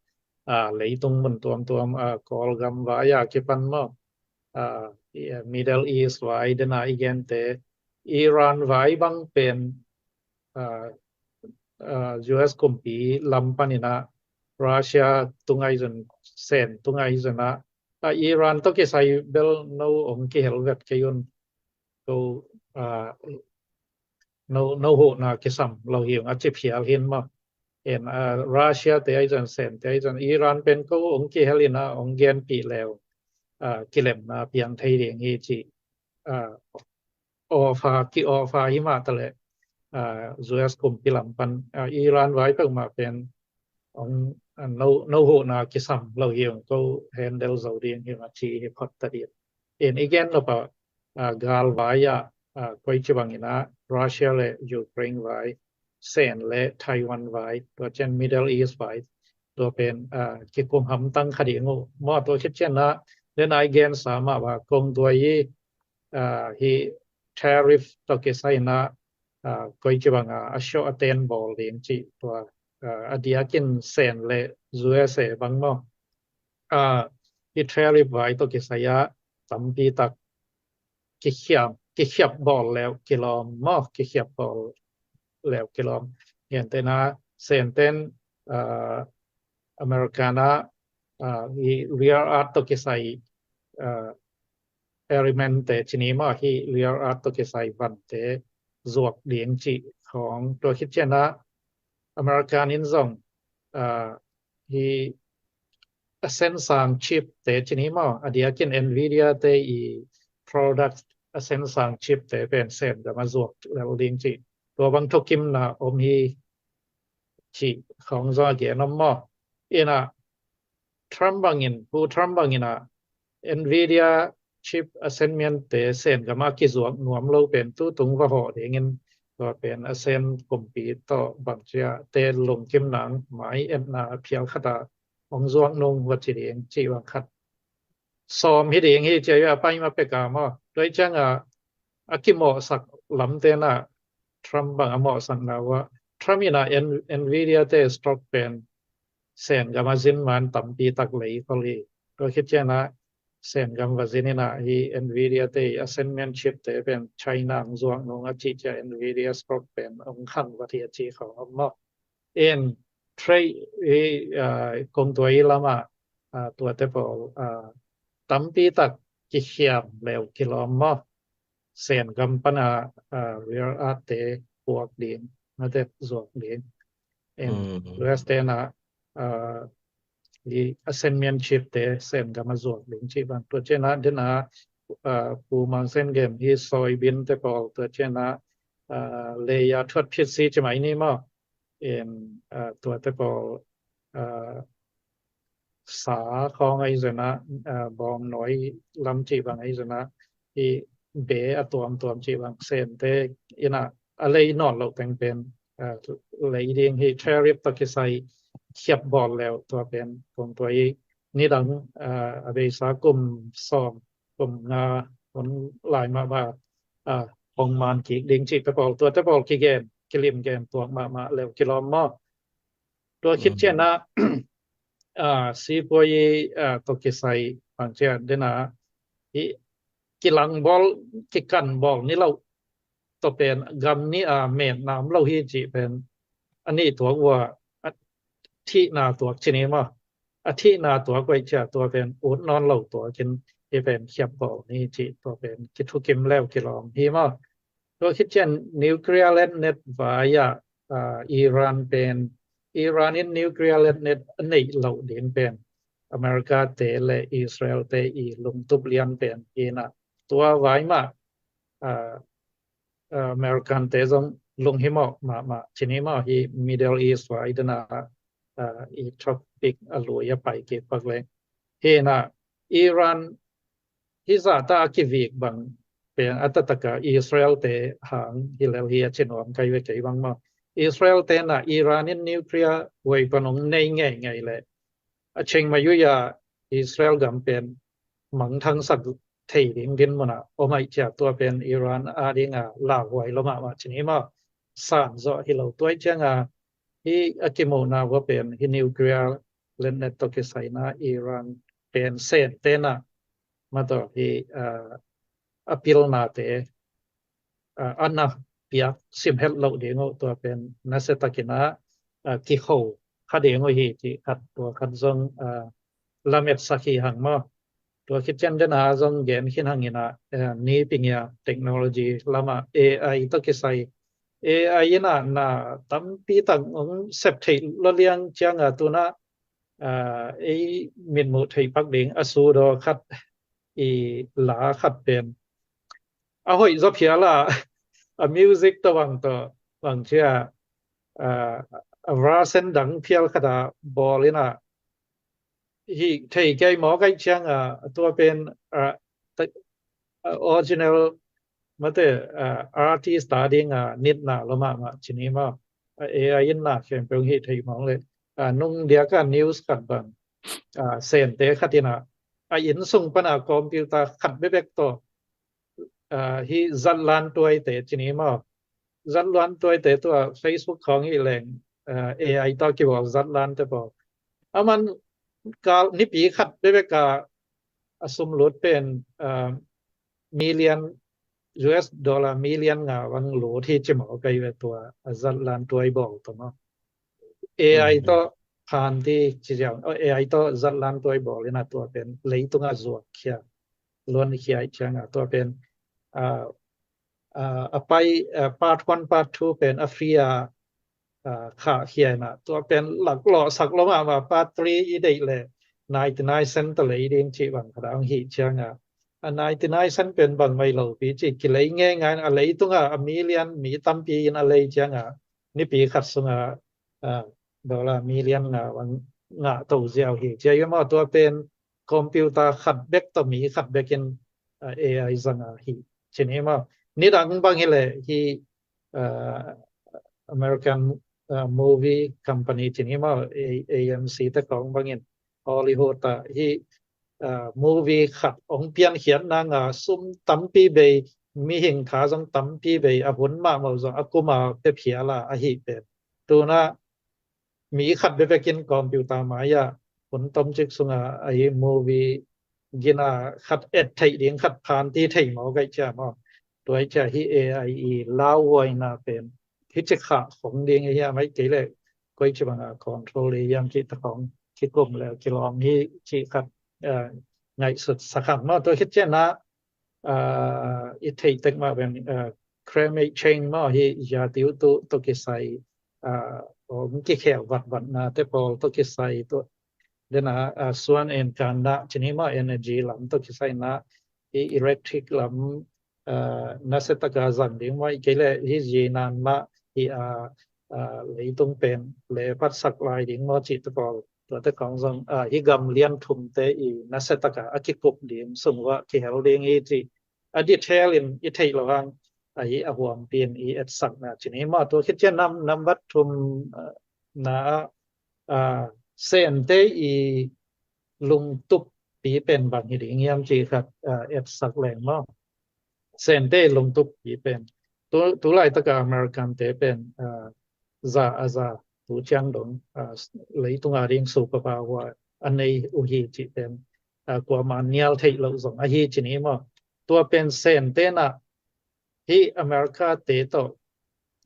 ah, leitung mun tuamtuam, ah, Kawlgam vai a kipan maw, ah, i, ah, Middle East vai dena i gente, Iran vai bang pen, ah, ah, U S kumpi lam panin ah Russia tungai zun, Sen tungai zun ah, ah, Iran tawh kisai bel no ong kihel vet kei un, ko, ah, no, no huhna kisam lo hi ung a ci phial hin maw. En, ah, Russia te ahi zan, Sen te ahi zan, Iran pen ko ong kihel in ah ong genpih leu, ah, kilemna piang thei ding hi ci, ah, offer, ki offer hi mah ta leh, ah, U S kumpi lam pan, ah, Iran vai peuhmah pen ong, ah, no, no huhna kisam lo hi ung, ko handle zo ding hi ung a ci hi phot ta ding. En i gen nop ah, ah, gal vai ah, ah, koici bangin ah Russia le Ukraine vai, Sen le Taiwan vai, tua ciang Middle East vai, tua pen, ah, kikum hamtang kha ding uh maw. Tua khit ciang ah, den a i gensa mah va kong tua i, ah, hi tariff tawh kisai in ah, ah, koici bang a, a sio a ten bawl ding ci tua, ah, a diakin Sen le U S A bang maw. Ah, hi tariff vai tawh kisai ah tampi tak kikhiam, kikhiap bawl leu kilawm maw, kikhiap bawl leu kilawm. Gentehna, Sen ten, ah, American ah, ah, hi rare earth tawh kisai, ah, element te ci ni maw, hi rare earth tawh kisai van te zuak ding ci khong. Tua khit ciang ah American in zong, ah, hi a sen sang chip te ci ni maw, a diakin Nvidia te i product a sen sang chip te pen Sen gam a zuak lel ding ci, tua bang thukimna om hi ci khong zong a gen om maw. In ah Trump bangin, Pu Trump bangin ah Nvidia chip a sen mian te Sen gam a kizuak nuam lo pen tutung va hawh dingin tua pen a sen kumpi tawh bang ci a te lungkim nang mai etna a phial khat a hong zuak nung va ci ding ci bang khat sawm hi ding hi ci a, a pai ma pek a maw. Tua ciang a, a kimawhsak lam te na Trump bang a mawhsakna uh ah, Trump in ah N-, Nvidia te stock pen Sen gam a zin man tampi tak lei khol hi. Tua khit ciang ah Sen gam va zin in ah hi Nvidia te a sen mian chip te pen China ang zuak nung a ci ciang Nvidia stock pen ong khang va hi a ci khong om maw. In trade hi, ah, kong tua i lam ah, ah, tuate pawl, ah, tampi tak kikhiam leu kilawm maw. Sen gam pan a, ah, rare earth te puak ding, mate zuak ding. In U S te na, ah, hi a sen mian chip te Sen gam a zuak ding ci bang. Tua ciang ah den a, ah, Pu Mang Sen gen hi soybean te pawl tua ciang ah, ah, lei a thuat phit si ci mai ni maw. In, ah, tuate pawl, ah, sa khong ahi zan ah, ah, bawng nawi lam ci bang ahi zan ah, hi be a tuamtuam ci bang Sen te in ah a lei nawn loh teng pen, ah, lei ding hi tariff tawh kisai khiap bawl leu tua pen kong tua i nidang, ah, a beisa kum sawm kum nga hun lai mahmah, ah, hong man kik ding cihte pawl, tuate pawl kigen, kilim gen tuak mahmah leu kilawm maw. Tua khit ciang ah, ah, sipuai, ah, tawh kisai bang ciang den ah, i kilang bawl, kikan bawl ni lo, tua pen gam ni a metna om lo hi cih pen a nih tuak uh a, a thihna tuak ci ni maw. A thihna tuak uh a, tua pen ut nawn lo tuak in hi pen khiap bawl ni cih tua pen kithukim leu kilawm hi maw. Tua khit ciang nuclear letnet vai ah, ah, Iran pen, Iran in nuclear letnet a neih loh ding pen America te le Israel te i lungtup lian pen hi na, tua vai mah, ah, ah, American te zong lunghimawh mahmah ci ni maw, hi Middle East vai den ah, ah, i topic a lui a pai kik pak leng. Hi na, Iran hi zahta a kivik bang pen a taktak a Israel te hang hi lel hi a ci nuam kai ve kei bang maw. Israel te na Iran in nuclear weapon ong nei ngeingei leh a cheng mai uh a Israel gam pen mangthangsak thei ding dinmun ah om ahih ciang tua pen Iran a ding a lauhuai lua mahmah ci ni maw. San zawh hi lo, tua ahih ciang a hi a kimuhna uh a pen hi nuclear letnet tawh kisaina Iran pen Sen tenah mataw hi, ah, a pilnate, ah, a na piak sim het loh ding uh, tua pen nasia takinah, ah, kikho kha ding uh hi cih khat, tua khat zong, ah, lametsak hi hang maw. Tua khit ciang dena zong gen khin hanginah, eh, ni pingia technology lamah A I tawh kisai, A I inah na tampi tak hong sep theih lawliang cianga tunah, ah, ei mitmuh theih pak ding a sudaw khat i la khat pen a hoih zaw phiala a music tawh bang tawh bang cia, ah, a version dang phial khata bawl inah hi thei kei mawk aih cianga tua pen, ah, ta-, ah, original mate, ah, artist ta dinga nitna lua mahmah cini maw. Ah, A I inna khempeuh hi thei mawk le, ah, nung diaka news khat bang, ah, Sente khat inah a inn sung pana computer khat bebek tawh, ah, hi zatlan tuaite cini maw. Zatlan tuaite tua Facebook khawng hi leng, ah, A I tawh kibawl zatlante pawl. Aman kal nipi khat bebeka a sum lut pen, ah, million, U S dollar million nga bang lut hi ci mawk aih ve tua, a zatlan tuai bawl tawh maw. A I tawh phanti ci ziau, oh, A I tawh zatlan tuai bawl inah tua pen leitunga zuak khia, luan khia aih cianga tua pen, ah, ah, a pai, ah, part one, part two pen a free a, ah, khah khia inah tua pen laklawhsak lua mahmah, part three i deih le ninety nine cent tawh lei ding cih bang khat a hong hi cianga, a ninety nine cent pen bangmah hi lopi ci kilei ngeingai a leitunga a million mi tampi in a lei cianga nipi khat sunga, ah, dollar million nga bang ngah to ziau hi cia hi maw. Tua pen computer khat bek tawh mi khat bekin, ah, A I zanga hi cini maw. Nidang bang hi le hi, ah, American, ah, movie company cini maw, A-, A M C te kawng bangin Hollywood ah hi, ah, movie khat hong piankhiat nanga sum tampi bei, mihing tha zong tampi bei, a hun mahmah zong a kuma pia phiala ahi pen. Tunah mi khat bebekin computer mai-ah hun tomcik sunga ahi movie gina khat et theih ding khat phanti thei mawk aih cia maw. Tua aih cia hi A I i lauhuaina pen hi ci khah khong ding hi hiam, aih kei le koi ci banga control hi hiam cih ta khong kikum le kilawm hi cih khat, eh, ngaihsut sak hang maw. Tua khit cianah, ah, i theih tek mah pen, ah, climate change maw hi, zia tiu tu tawh kisai, ah, om kikhel vatvatna te pawl tawh kisai tu dena, ah, suan en kanna cini maw, energy lam tawh kisaina hi, electric lam, ah, nasia taka zang ding maw, i kei le hi zinan mah hi, ah, ah, leitung pen le patsak lai ding maw cih te pawl, tuate kong zong, ah, hi gam lian thumte i nasia taka a kikup ding sung uah kihel ding hi cih a detail in i theih loh hang, ahi a huampi in i etsakna cini maw. Tua khit cian nam, nambat thum, ah, na ah, ah, Sente i lungtup pi pen bang hi ding hiam cih khat, ah, etsak leng maw. Sente i lungtup pi pen tu, tu laitaka American te pen, ah, za a za tu ciang dong, ah, leitunga ding superpower a nei uh hi cih pen, ah, kuama nial theih loh zong ahi cini maw. Tua pen Sente na hi America te tawh,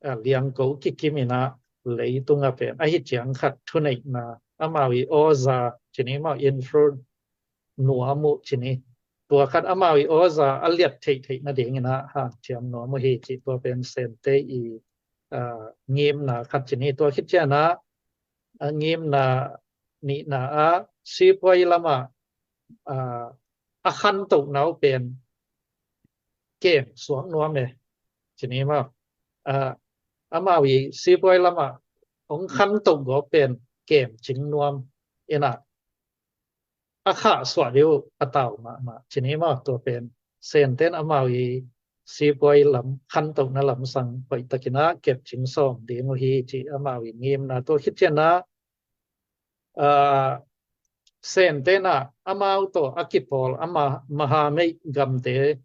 ah, liangko kikim inah leitunga pen ahi ciang khat thuneihna amau i awza cini maw, influence nuam uh cini. Tua khat amau i awza a liat theihtheih nading inah hanciam nuam uh hi cih tua pen Sente i, ah, ngimna khat cini. Tua khit cianah, ah, ngimna nihna ah sipuai lamah, ah, a khantohna uh pen kem suak nuam e cini maw. Ah, amau i sipuai lamah hong khantoh gawp pen kem cing nuam inah a khahsuah dih uh a tau mahmah cini maw. Tua pen Senten amau i sipuai lam khantohna lamsang hoihtakinah kepcing sawm ding uh hi cih amau i ngimna. Tua khit cianah, ah, Senten ah amau tawh a kipawl a ma-, mahameih gamte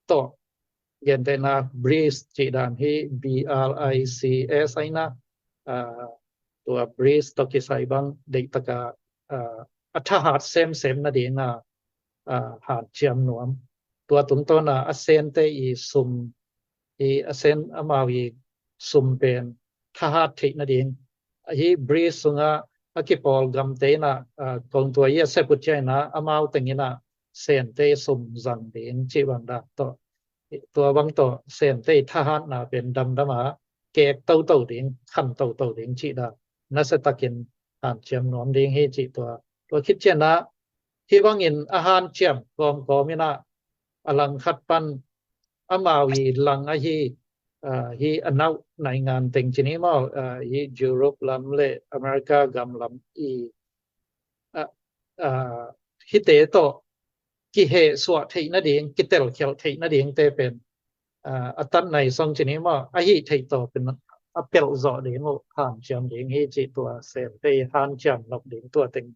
tawh, gentehna BRICS cih dan hi, B R I C S aina, ah, tua BRICS tawh kisai bang deihtaka, ah, a thahat semsem nadinga, ah, hanciam nuam. Tua tungtawna a sente i sum, i a sen amau i sum pen thahat theih nading. Ahi BRICS sunga a kipawl gamte ina, ah, kong tua i a sep uh ciangina amau tengina sente sum zang ding cih bang dak tawh. Tua bang tawh sente i thahatna pen damdama kek toto ding, khan toto ding cih dak. Nasiatakin hanciam nuam ding hi cih tua. Tua khit ciangina hih bangin a hanciam kawmkawm ina a langkhat pan amau i lang ahi, ah, hi a nauh naingan teng cini maw, ah, hi Europe lam le America gam lam i, ah, ah, hite tawh kihehsuah theih nading, kitelkhialh theih nadingte pen, ah, a tatnai song cini maw, a hih theih tawh pen a pelh zawh ding uh hanciam ding hi cih tua sente i hanciam nop ding tua teng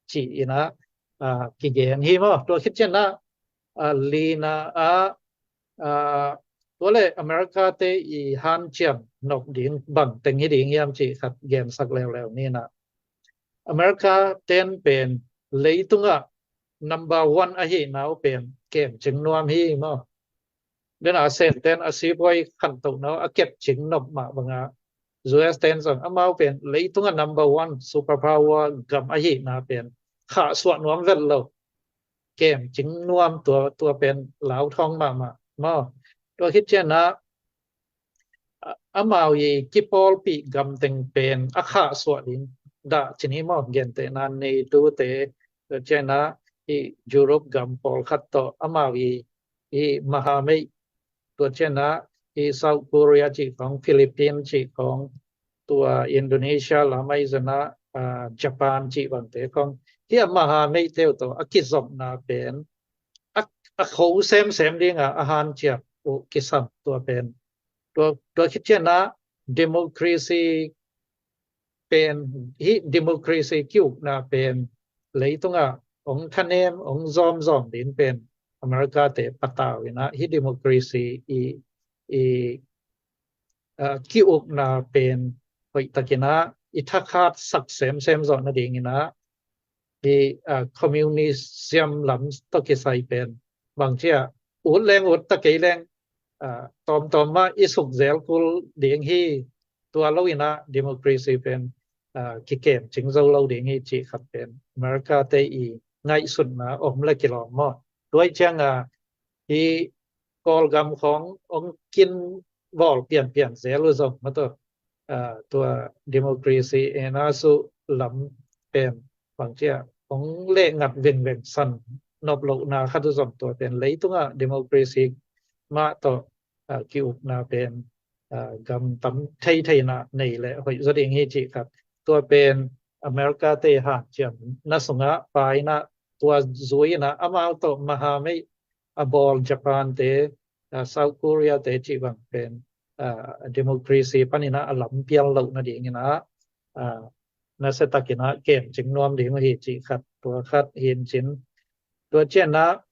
ci ina, ah, kigen hi maw. Tua khit ciangina, ah, lina ah, ah, tua le America te i hanciam nop ding bang teng hi ding hiam cih khat gensak leuleu nina. America ten pen leitungah number one ahihna uh pen kemcing nuam hi maw. Dena senten a sipuai khantohna uh a kepcing nop mah banga U S ten zong amau pen leitunga number one superpower gam ahihna pen khahsuah nuam vet lo. Kemcing nuam tua, tua pen lauthawng mahmah maw. Tua khit ciangina, a, amau i kipawlpih gamteng pen a khahsuah ding dah cini maw, gentehna NATO te, tua ciangina i Europe gam pawlkhat tawh amau i, i mahameih, tua ciangina i South Korea cih khawng, Philippines cih khawng, tua Indonesia lam ahi zongina, ah, Japan cih bangte khawng, hi a mahameihte uh tawh a kizopna pen a, a kho semsem dinga a hanciam uh kisam tua pen. Tua, tua khit ciangina democracy pen, hi democracy ki-ukna pen leitunga hong thanem, hong zawmzawm ding pen America te patau ina hi democracy i, i, ah, ki-ukna pen hoihtakina i thakhat sak semsem zawh nadingina i, ah, communism lam tawh kisai pen bangcia ut leng ut ta kei leng, ah, tawmtawm mah i suk zel kul ding hi, tua lo ina democracy pen, ah, kikemcing zo lo ding hi cih khat pen America te i ngaihsutna om le kilawm maw. Tua cianga hi Kawlgam khawng hong kin bawl pianpian zel uh zong mah tawh, ah, tua democracy ena su lam pen bangcia hong lehngat vengveng san nop lohna khat uh zong tua pen leitunga democracy mah tawh, ah, ki-ukna pen, ah, gam tam theitheina nei le hoih zaw ding hi cih khat. Tua pen America te hanciamna sungah paina tua zui ina amau tawh mahameih a bawl Japan te, ah, South Korea te cih bang pen, ah, democracy panina a lampial loh nadingina, ah, nasiatakina kemcing nuam ding uh hi cih khat, tua khat hi in cin. Tua ciangina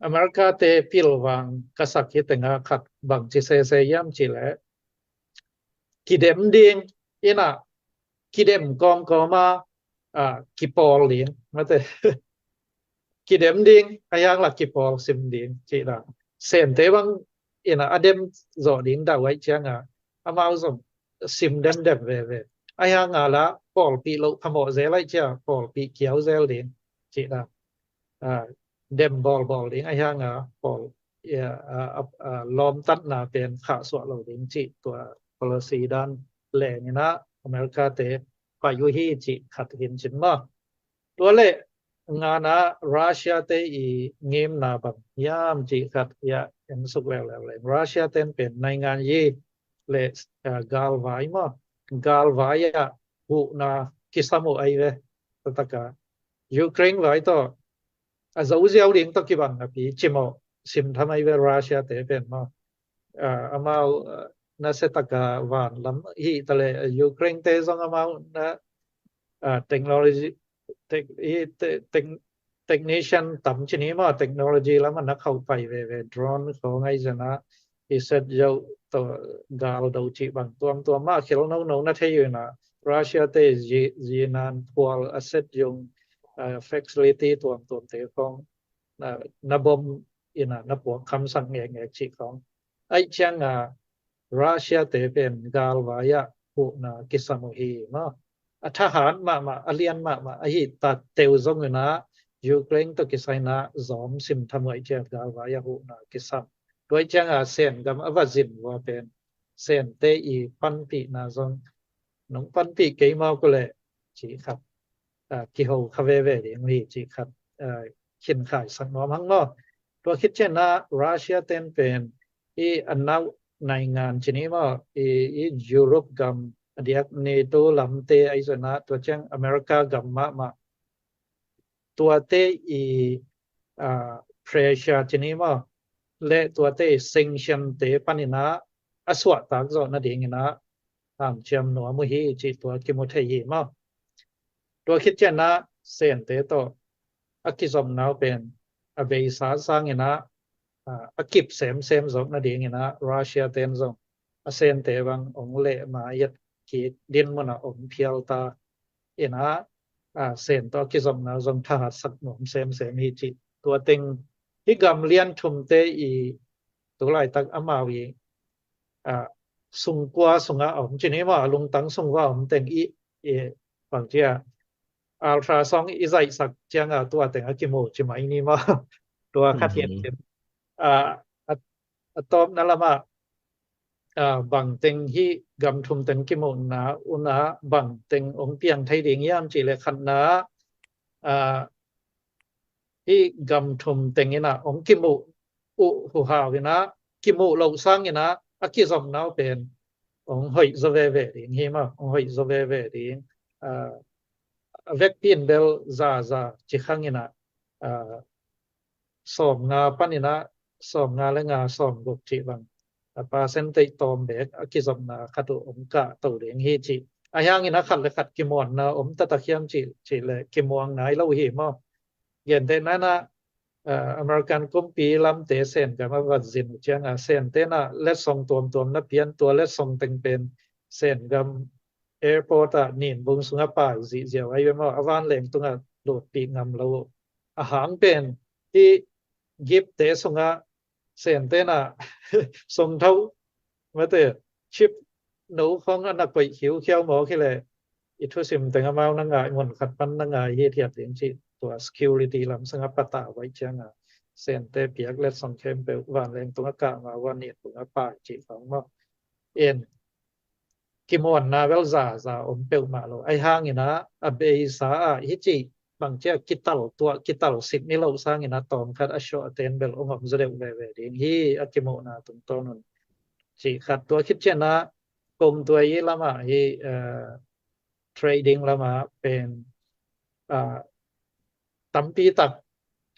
America te pilvang ka sak hi tenga khat bangci sese hiam cih leh kidem ding ina kidem kawmkawma, ah, kipawl ding mate. Kidem ding a hiang la kipawl sim ding cih la. Sente bang ina a dem zawh ding dah uh aih cianga amau zong sim demdem veve. A hianga la pawlpih loh phamawh zel aih cia pawlpih kiau zel ding cih la. Ah, dem bawlbawl ding a hianga pawl, ya, ah, ah, ah, lawmtatna pen khahsuah lo ding cih tua policy dan lengina America te pai uh hi cih khat hi in cin maw. Tua le ngana Russia te i ngimna bang hiam cih khat ya en suk leuleu leng. Russia ten pen naingan yi le, ah, galvai maw. Galvai ah huhna kisam uh ahi ve. Tataka Ukraine vai tawh a zo ziau ding tawh kibang napi cimawh sim tham ahi ve Russia te pen maw. Ah, amau, ah, nasiataka van lam hi ta le, ah, Ukraine te zong amau na, ah, technology, tech, hi, te, tech, technician tam cini maw, technology lam a na khauh pai veve, drone khawng ahi zana, i set zo tawh gal do cih bang tuamtuam mah khel nono na thei uh inah, Russia te zi- zinan phual a set zong, ah, facility tuamtuam te khong na, na bom inah na puak khamsak ngekngek cih khong. Aih cianga Russia te pen galvai ah huhna kisam uh hi maw. A thahat mahmah, a lian mahmah ahi tatteu zong inah Ukraine tawh kisai inah zom sim thamuai ciat galvai ah huhna kisam. Tuai cianga Sen gam a va zin vua pen Sente i panpihna zong nong panpih kei maw ku leh cih khat, ah, kiho kha veve ding uh hi cih khat, ah, khinkhaisak nuam hang maw. Tua khit cianah Russia ten pen i a nauh naingan ci ni maw, i, i Europe gam a diak NATO lamte ahi zongah tua ciang America gam mahmah tuate i, ah, pressure ci ni maw, le tuate i sanction te paninah a suahtak zawh nadinginah hanciam nuam uh hi cih tua kimu thei hi maw. Tua khit cianah Sente tawh a kizopna uh pen a beisa sanginah, ah, a kip semsem zawh nadinginah Russia ten zong a Sente bang ong leh ma yet kik din munah ong phial ta inah, ah, Sen tawh a kizopna uh zong thahatsak nuam semsem hi cih. Tua teng hi gam lian thumte i tulaitak amau i, ah, sungkua sungah a om ci ni maw, a lungtang sungah a om teng i, i bang cia ultrasound i zaihsak cianga tua teng a kimu ci mai ni maw. Tua khat hian cin. Ah, a, a tawpna lamah, ah, bangteng hi gam thum teng kimuhna unah bangteng ong piang thei ding hiam cih le khatna, ah, hi gam thum teng inah ong kimuh uh huhau inah kimuh loh sanginah a kizopna uh pen ong hoih zaw veve ding hi maw, ong hoih zaw veve ding. Ah, a vekpi in bel zaza ci khanginah, ah, sawmnga paninah sawmnga le nga sawmguk cih bang a percentage tawm bek a kizopna khat uh ong kah to ding hi cih. Ahi hangin a khat le khat kimuanna om taktak hiam cih, cih le kimuang nai lo hi maw. Gentehna inah, ah, American kumpi lamte Sen gam a va zin uh cianga Sente inah letsong tuamtuam na pian, tua letsong teng pen Sen gam airport ah Ninbung sungah pai zihziau ahi ve maw, a vanleng tungah lutpih ngam lo uh. A hang pen hi Egypt te sungah Sente inah songtho mate chip no khong a na koih khiukhiau mawk hileh i thusim teng amau na ngai mun khat pan na ngai hithiat ding cih tua security lam sangah patah vai cianga Sente piak letsong khempeuh vanleng tungah kah ma ua Ninbung a pai cih khong maw. En kimuanna bel zaza om peuhmah lo. Ahi hanginah a beisa ah hi cih bangcia kital tuah kital sik ni lo sanginah tawmkhat a suah a ten bel ong om zaw deuh veve ding hi a kimuhna tungtawn un cih khat. Tua khit cianah kong tuai i lamah hi, eh, trading lamah pen, ah, tampi tak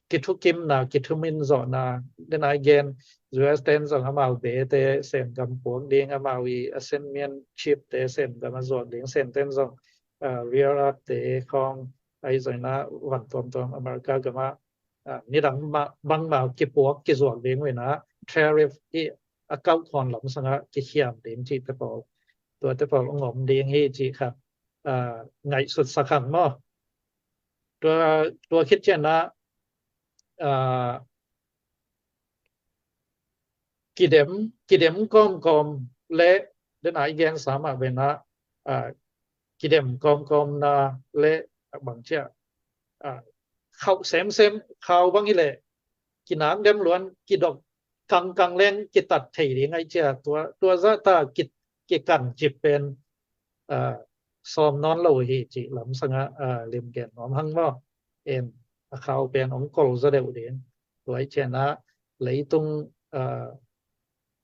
kithukimna, kithumin zawhna, den a i gen U S ten zong amau bete Sen gam puak ding, amau i a Sen mian chip te Sen gam a zuak ding, Sen ten zong, ah, rare earth te khong ahi zongin a van tuamtuam America gamah, ah, nidang bangmah kipuak kizuak ding uh inah tariff i a kauh khawn lam sangah kikhiam ding cihte pawl, tuate pawl ong om ding hi cih khat, ah, ngaihsutsak hang maw. Tua, tua khit cianah, ah, kidem, kidem kawmkawm le den a i gensa mah venah, ah, kidem kawmkawmna le bangcia, ah, khauh semsem khau bang hileh kinak dem luan kidok kangkang leng kitat thei ding ahi cia tua, tua zahta ki, kikan cip pen, ah, sawm nawn lo hi cih lam sangah, ah, limgen nuam hang maw. En a khau pen ong kol zaw deuh ding. Tua i cianah leitung, ah,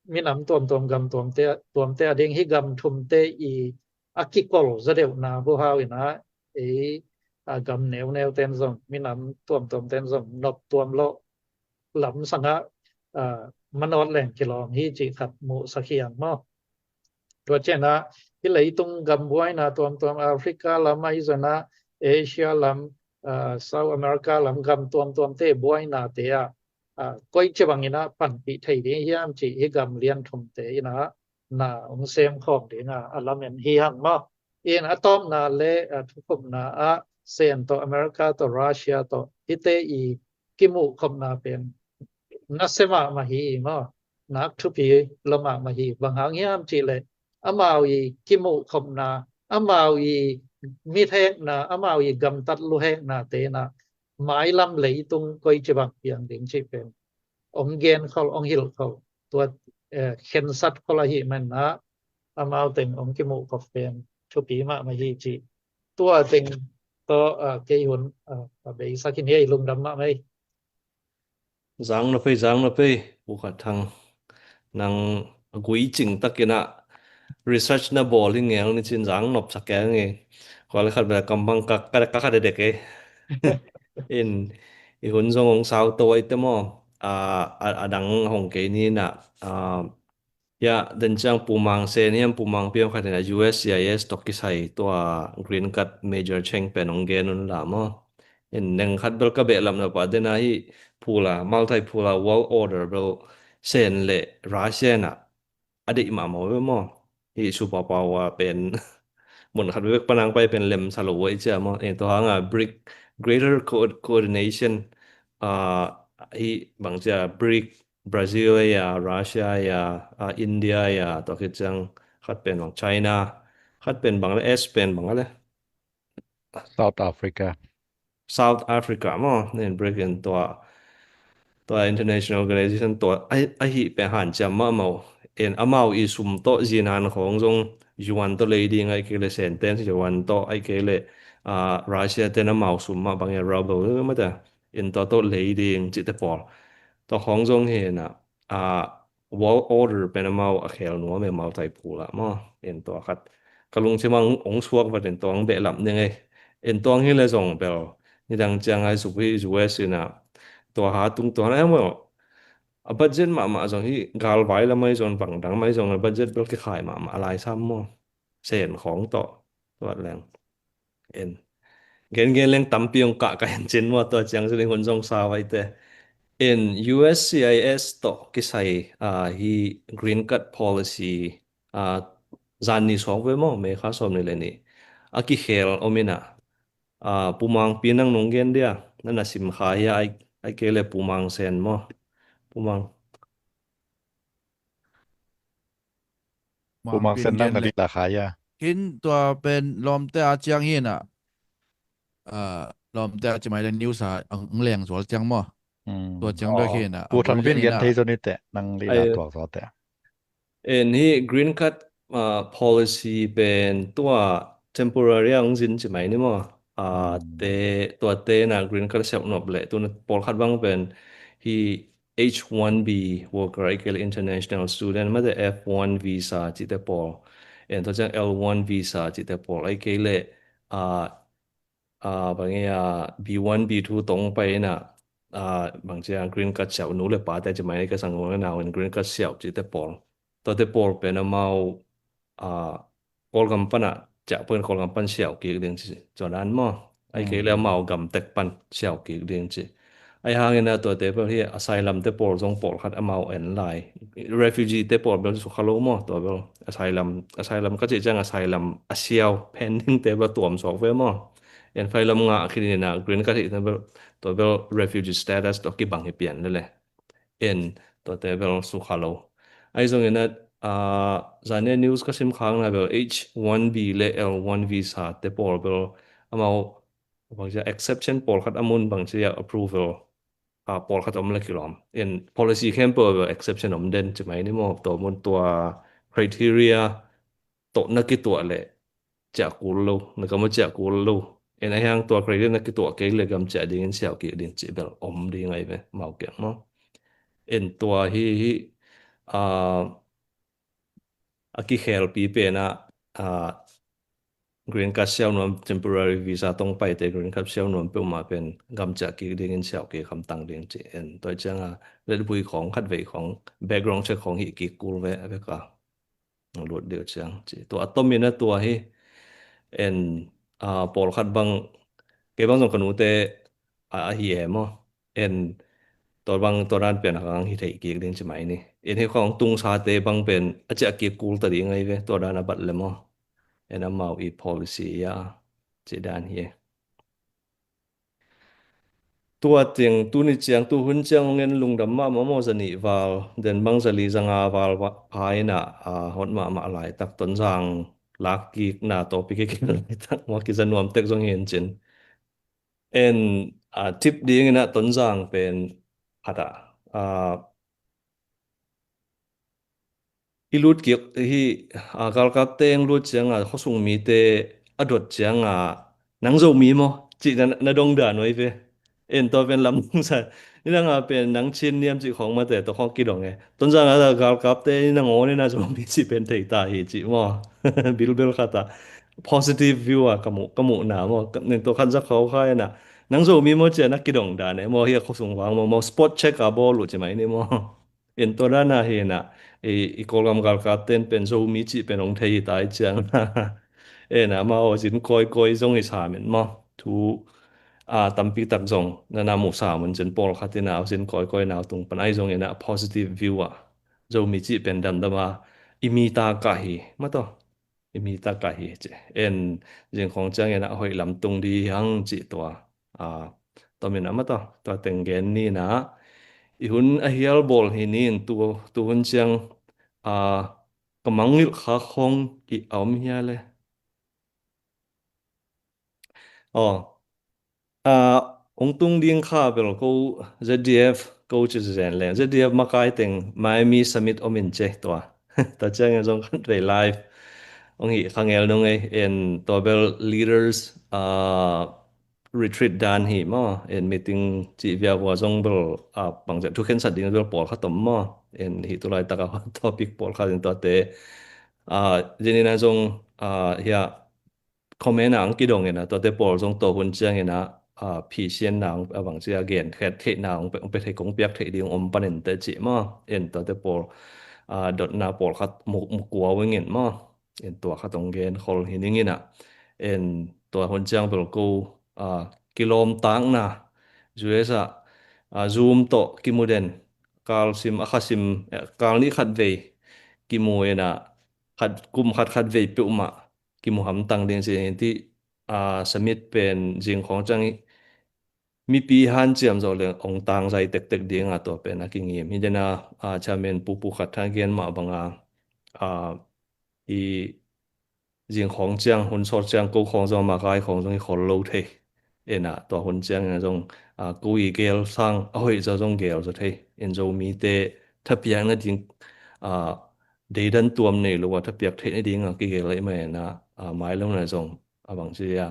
minam tuamtuam gam tuamte, tuamte a ding hi gam thumte i a kikol zaw deuhna huhau inah ei, ah, gam neuneu ten zong minam tuamtuam ten zong nop tuam lawh lam sangah, ah, manawt leng kilawng hi cih khat muhsak hi ang maw. Tua cianah hi leitung gam buaina tuamtuam Africa lam ahi zongin a Asia lam, ah, South America lam gam tuamtuamte buainate ah ah, koici bangin ah panpih thei ding hiam cih hih gam lian thumte in ah na hong sem khawm ding ah a lamen hi hang maw. In a tawpna le, ah, thukhupna ah Sen tawh America tawh Russia tawh hihte i kimuh khopna pen nasia mahmah hi maw. Nak thupi lo mahmah hi. Bang hang hiam cih leh amau i kimuh khopna, amau i mithekna, amau i gamtat luheknate in ah mailam leitung koici bang piang ding cih pen hong gen khol, hong hilh khol, tua, eh, khensat khol ahih manin ah amau teng hong kimuh khop pen thupi mahmah hi cih. Tua teng tawh, ah, kei hun, ah, a beisak in hi ei, lungdam mahmah ei. Zang na pei, zang na pei, Pu Khat Thang. Nang a gui cing takin ah research na bawl hi ngel ni cin zang nop sak keng e. Kua le khat bel kam bang ka, ka, ka khat dekdek e. In i hun zong hong sau to ai te maw. A, a, a dang hong kei ni na, a, ya, den ciang Pu Mang Sen hiam Pu Mang Piam khat in ah U S C I S tawh kisai tua Green Card Major Cheng pen hong gen un la maw. In neng khat bel ka behlapna pah den ah hih phula, multipolar world order bel Sen le Russia in ah a deih mahmah uh ve maw. Hih superpower pen mun khat bek pan hong pai pen lemsa lo uh ei cia maw. Eh, tua hang a BRIC, greater co-, coordination, ah, hih bang cia BRIC, Brazil ei a, Russia ei a, ah, India ei a, tua khit ciang khat pen bang China, khat pen bang le, S pen bang le. South Africa. South Africa maw, nen BRIC in tua, tua international organization tua, a, ahih pen hanciam mahmah uh. En amau i sum tawh zinan khawng zong yuan tawh lei ding, ahih kei le Sen ten yuan tawh, ahih kei le, ah, Russia ten amau sum mah bang e ruble mah ta. En tua tawh lei ding cihte pawl. Tua khawng zong hi na, ah, world order pen amau a khel nuam e, multipolar maw. En tua khat ka lungsim ah hong suak vat in tua hong behlap ning ei. En tua hong hi le zong bel nidang ciang ai suk hi U S in ah tua ha tung tua na maw. A budget mahmah zong hi, galvai lam ai zong, vangdang mai zong a budget bel kikhai mahmah a lai sam maw. Sen khawng tawh tua leng. En. Gen gen leng tampi hong kah ka en cin maw, tua ciang cin hun zong sa vai te. En U S C I S tawh kisai, ah, hi green card policy, ah, zan ni sawk ve maw, May kha sawm ni le ni. A kikhel om in ah, ah, Pu Mang Pi nang nong gen dia, na na sim kha hia, ai, ai kei le Pu Mang Sen maw. Pu Mang. Pu Mang Sen nang na lila kha ia. Hin tua pen lawmte a ciang hi na. Ah, lawmte a ci mai le news a ang leng zual ciang maw. Hmm. Tua ciang bek hi na. Pu Thang Vin gen thei zaw ni teh, nang lila tuak zaw teh. En hi green card, ah, policy pen tua temporary a hong zin ci mai ni maw. Ah, hmm. Te, tua te na green card siau nop le, tu na pawlkhat bang pen hi H one B worker, ai kei le international student, mate F one visa cite pawl. En tua ciang L one visa cite pawl, ai kei le, ah, ah, bang e, ah, B one, B two tong pai na, ah, bang cia green card siau nu le pa te ci mai ka sang na nau in green card siau cite pawl. Tuate pawl pen amau, ah, Kawlgam pan a, ciah pawhin Kawlgam pan siau kik ding ci, Jordan maw. Ai kei le amau gam tek pan siau kik ding ci. Ai hangin a tuate pawl hi asylum te pawl zong pawlkhat amau en lai. Refugee te pawl bel sukha lo maw, tua bel asylum, asylum ka cih ciang asylum a siau pending te bel tuam suak ve maw. En fai lam ngah khin in a green card hi tua bel, tua bel refugee status tawh kibang hi pian lele. En tuate bel sukha lo. Ai zongin a, ah, zane news ka sim khang na bel H one B le L one visa te pawl bel amau bang cia exception pawlkhat a mun bang cia approval, ah, pawlkhat om le kilawm. En policy khempeuh bel exception om den ci mai ni maw, tua mun tua criteria tawh na kituah le ciah kul lo, na gam a ciah kul lo. En a hiang tua criteria na kituah kei le gam ciah dingin siau kik ding ci bel om ding ai ve, mau kiang maw. En tua hi, hi, ah, a kikhelpi pen a, ah, green card siau nuam, temporary visa tong paite green card siau nuam peuhmah pen gam ciah kik dingin siau kik hamtang ding ci. En tua ciang a letbui khawng khat vei khawng background check khawng hi kik kul ve, ve ka. Lut deuh ciang ci. Tua a tomin a tua hi. En, ah, pawlkhat bang, kei bang zong ka nute a, a hi e maw. En Tua bang, tua dan pen a kang hi thei kik ding ci mai ni. En hi khong tungsate bang pen a ciah kik kul ta ding ahi ve, tua dan a bat le maw. En amau i policy a ci dan hi e. Tua ting, tuni ciang, tu hun ciang hong en lungdam mahmah maw, za nih val, den bang za li za nga val va-, pha in a, a, hot mahmah laitak, Tonzang lak kikna tawh pi kik laitak maw, kiza nuam tek zong hi en cin. En, a, tip ding in a Tonzang pen khat a, a, i lut kik hi, a, galkapte hong lut ciang a, khuasung mite a dot ciang a, nang Zomi maw, cih na, na dong dan uh ahi ve. En tua pen lam nungsa, ni nang a pen nang Chin niam cih khong mate, tua khong kidong e. Tonzang a galkapte ni nang aw ni na Zomi cih pen thei ta hi cih maw. Bilbel khat a positive view a ka muh, ka muhna maw. Ka, nen tua khan za khau khai na, nang Zomi maw cia na kidong dan e maw, hi a khuasung vang maw, maw spot check a bawl uh ci mai ni maw. En tua dan a hi na, i, i Kawlgam galkapten pen Zomi cih pen hong thei hi ta i ciang. En amau zin kawikawi zong i sam in maw. Thu, a, tampi tak zong na, na mu sam un cin, pawlkhat in a zin kawikawi nau tung pan ahi zong in a positive view a, Zomi cih pen damdam a, i mi ta kah hi, maw tua. I mi ta kah hi ci. En zing khong ciang in a hoih lam tung ding hi hang cih tua. A, tua min a maw tua, tua teng gen ni na. I hun a hial bawl hi ni in tu, tu hun ciang, a, ka mangngilh kha khong i a om hia le. Aw. A, hong tung ding kha bel ko Z D F ko ci zen leng. Z D F makai teng Miami Summit om in ce tua. Tua ciang in zong khan vei live hong hi kha ngel nung ei, en tua bel leaders, a, retreat dan hi maw, en meeting cih viau vua zong bel, a, bangzia thukhensat ding bel pawlkhat om maw, en hi tu laitak a topic pawlkhat in tuate, a, zin in a zong, a, hia comment a ang kidong in a, tuate pawl zong tua hun ciang in a, a, phisianna ang a bangzia gen khet theihna ang pe, ang pe thei kong piak theih ding om panin te cih maw, en tuate pawl, a, dotna pawlkhat mu, mu kua wing in maw. En tua khat hong gen khol hi ning in a. En tua hun ciang bel ko, a, kilawmtakna U S a, a, Zoom tawh kimu den, kal sim a kha sim, eh, kal nih khat vei kimu in a, khat, kum khat khat vei peuhmah kimu hamtang ding ci in ti, a, summit pen zing khong ciang i mipi hanciam zawh le ong tangzai tektek ding a tua pen a kingim hi den a, a, chairman pupu khat tha gen mah bang a, a, i zing khong ciang, hun sawt ciang ko khong zong, makai khong zong i khol lo thei. En a tua hun ciang in a zong, a, ko i gel sang a hoih zaw zong gel zaw thei. En Zomite thapiak nading, a, deidan tuam nei lo a thapiak theih nading a kigel ahi mah en a, a, mai lo na zong a bang ci a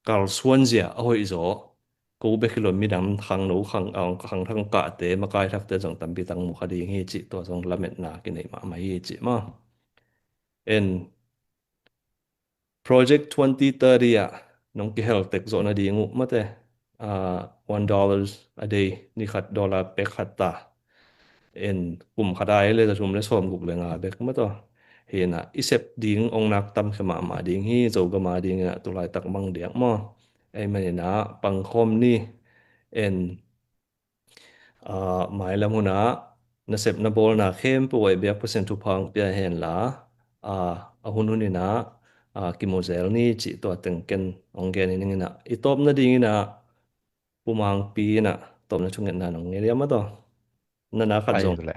kalsuan zia a hoih zaw, ko bek hi lo midang khangno, khang, a, khang thang kahte, makai thakte zong tampi tak mu kha ding hi cih tua zong lametna kinei mahmah hi cih maw. En Project twenty thirty ah nong kihel tek zawh nading uh mate, a, one dollars a day, ni khat dollar pek khat ta. En kum khat ai le za thum le sawm guk le nga bek maw tua. Hi na, i sep ding ong nak tam khe mahmah ding hi, Zogam a ding in a tu laitak mang diak maw. Ei man in a pangkhawm ni. En, a, mailam hun a na sep na bawlna khempeuh ah i biak Pasian thupha hong pia hen la, a, a hun hun in a, a, kimu zel ni cih tua teng ken ong gen hi ning in a. I tawp nading in a, Pu Mangpi in a tawpna thungetna nong ngen ia maw tua. Na na khat zong. Ai le.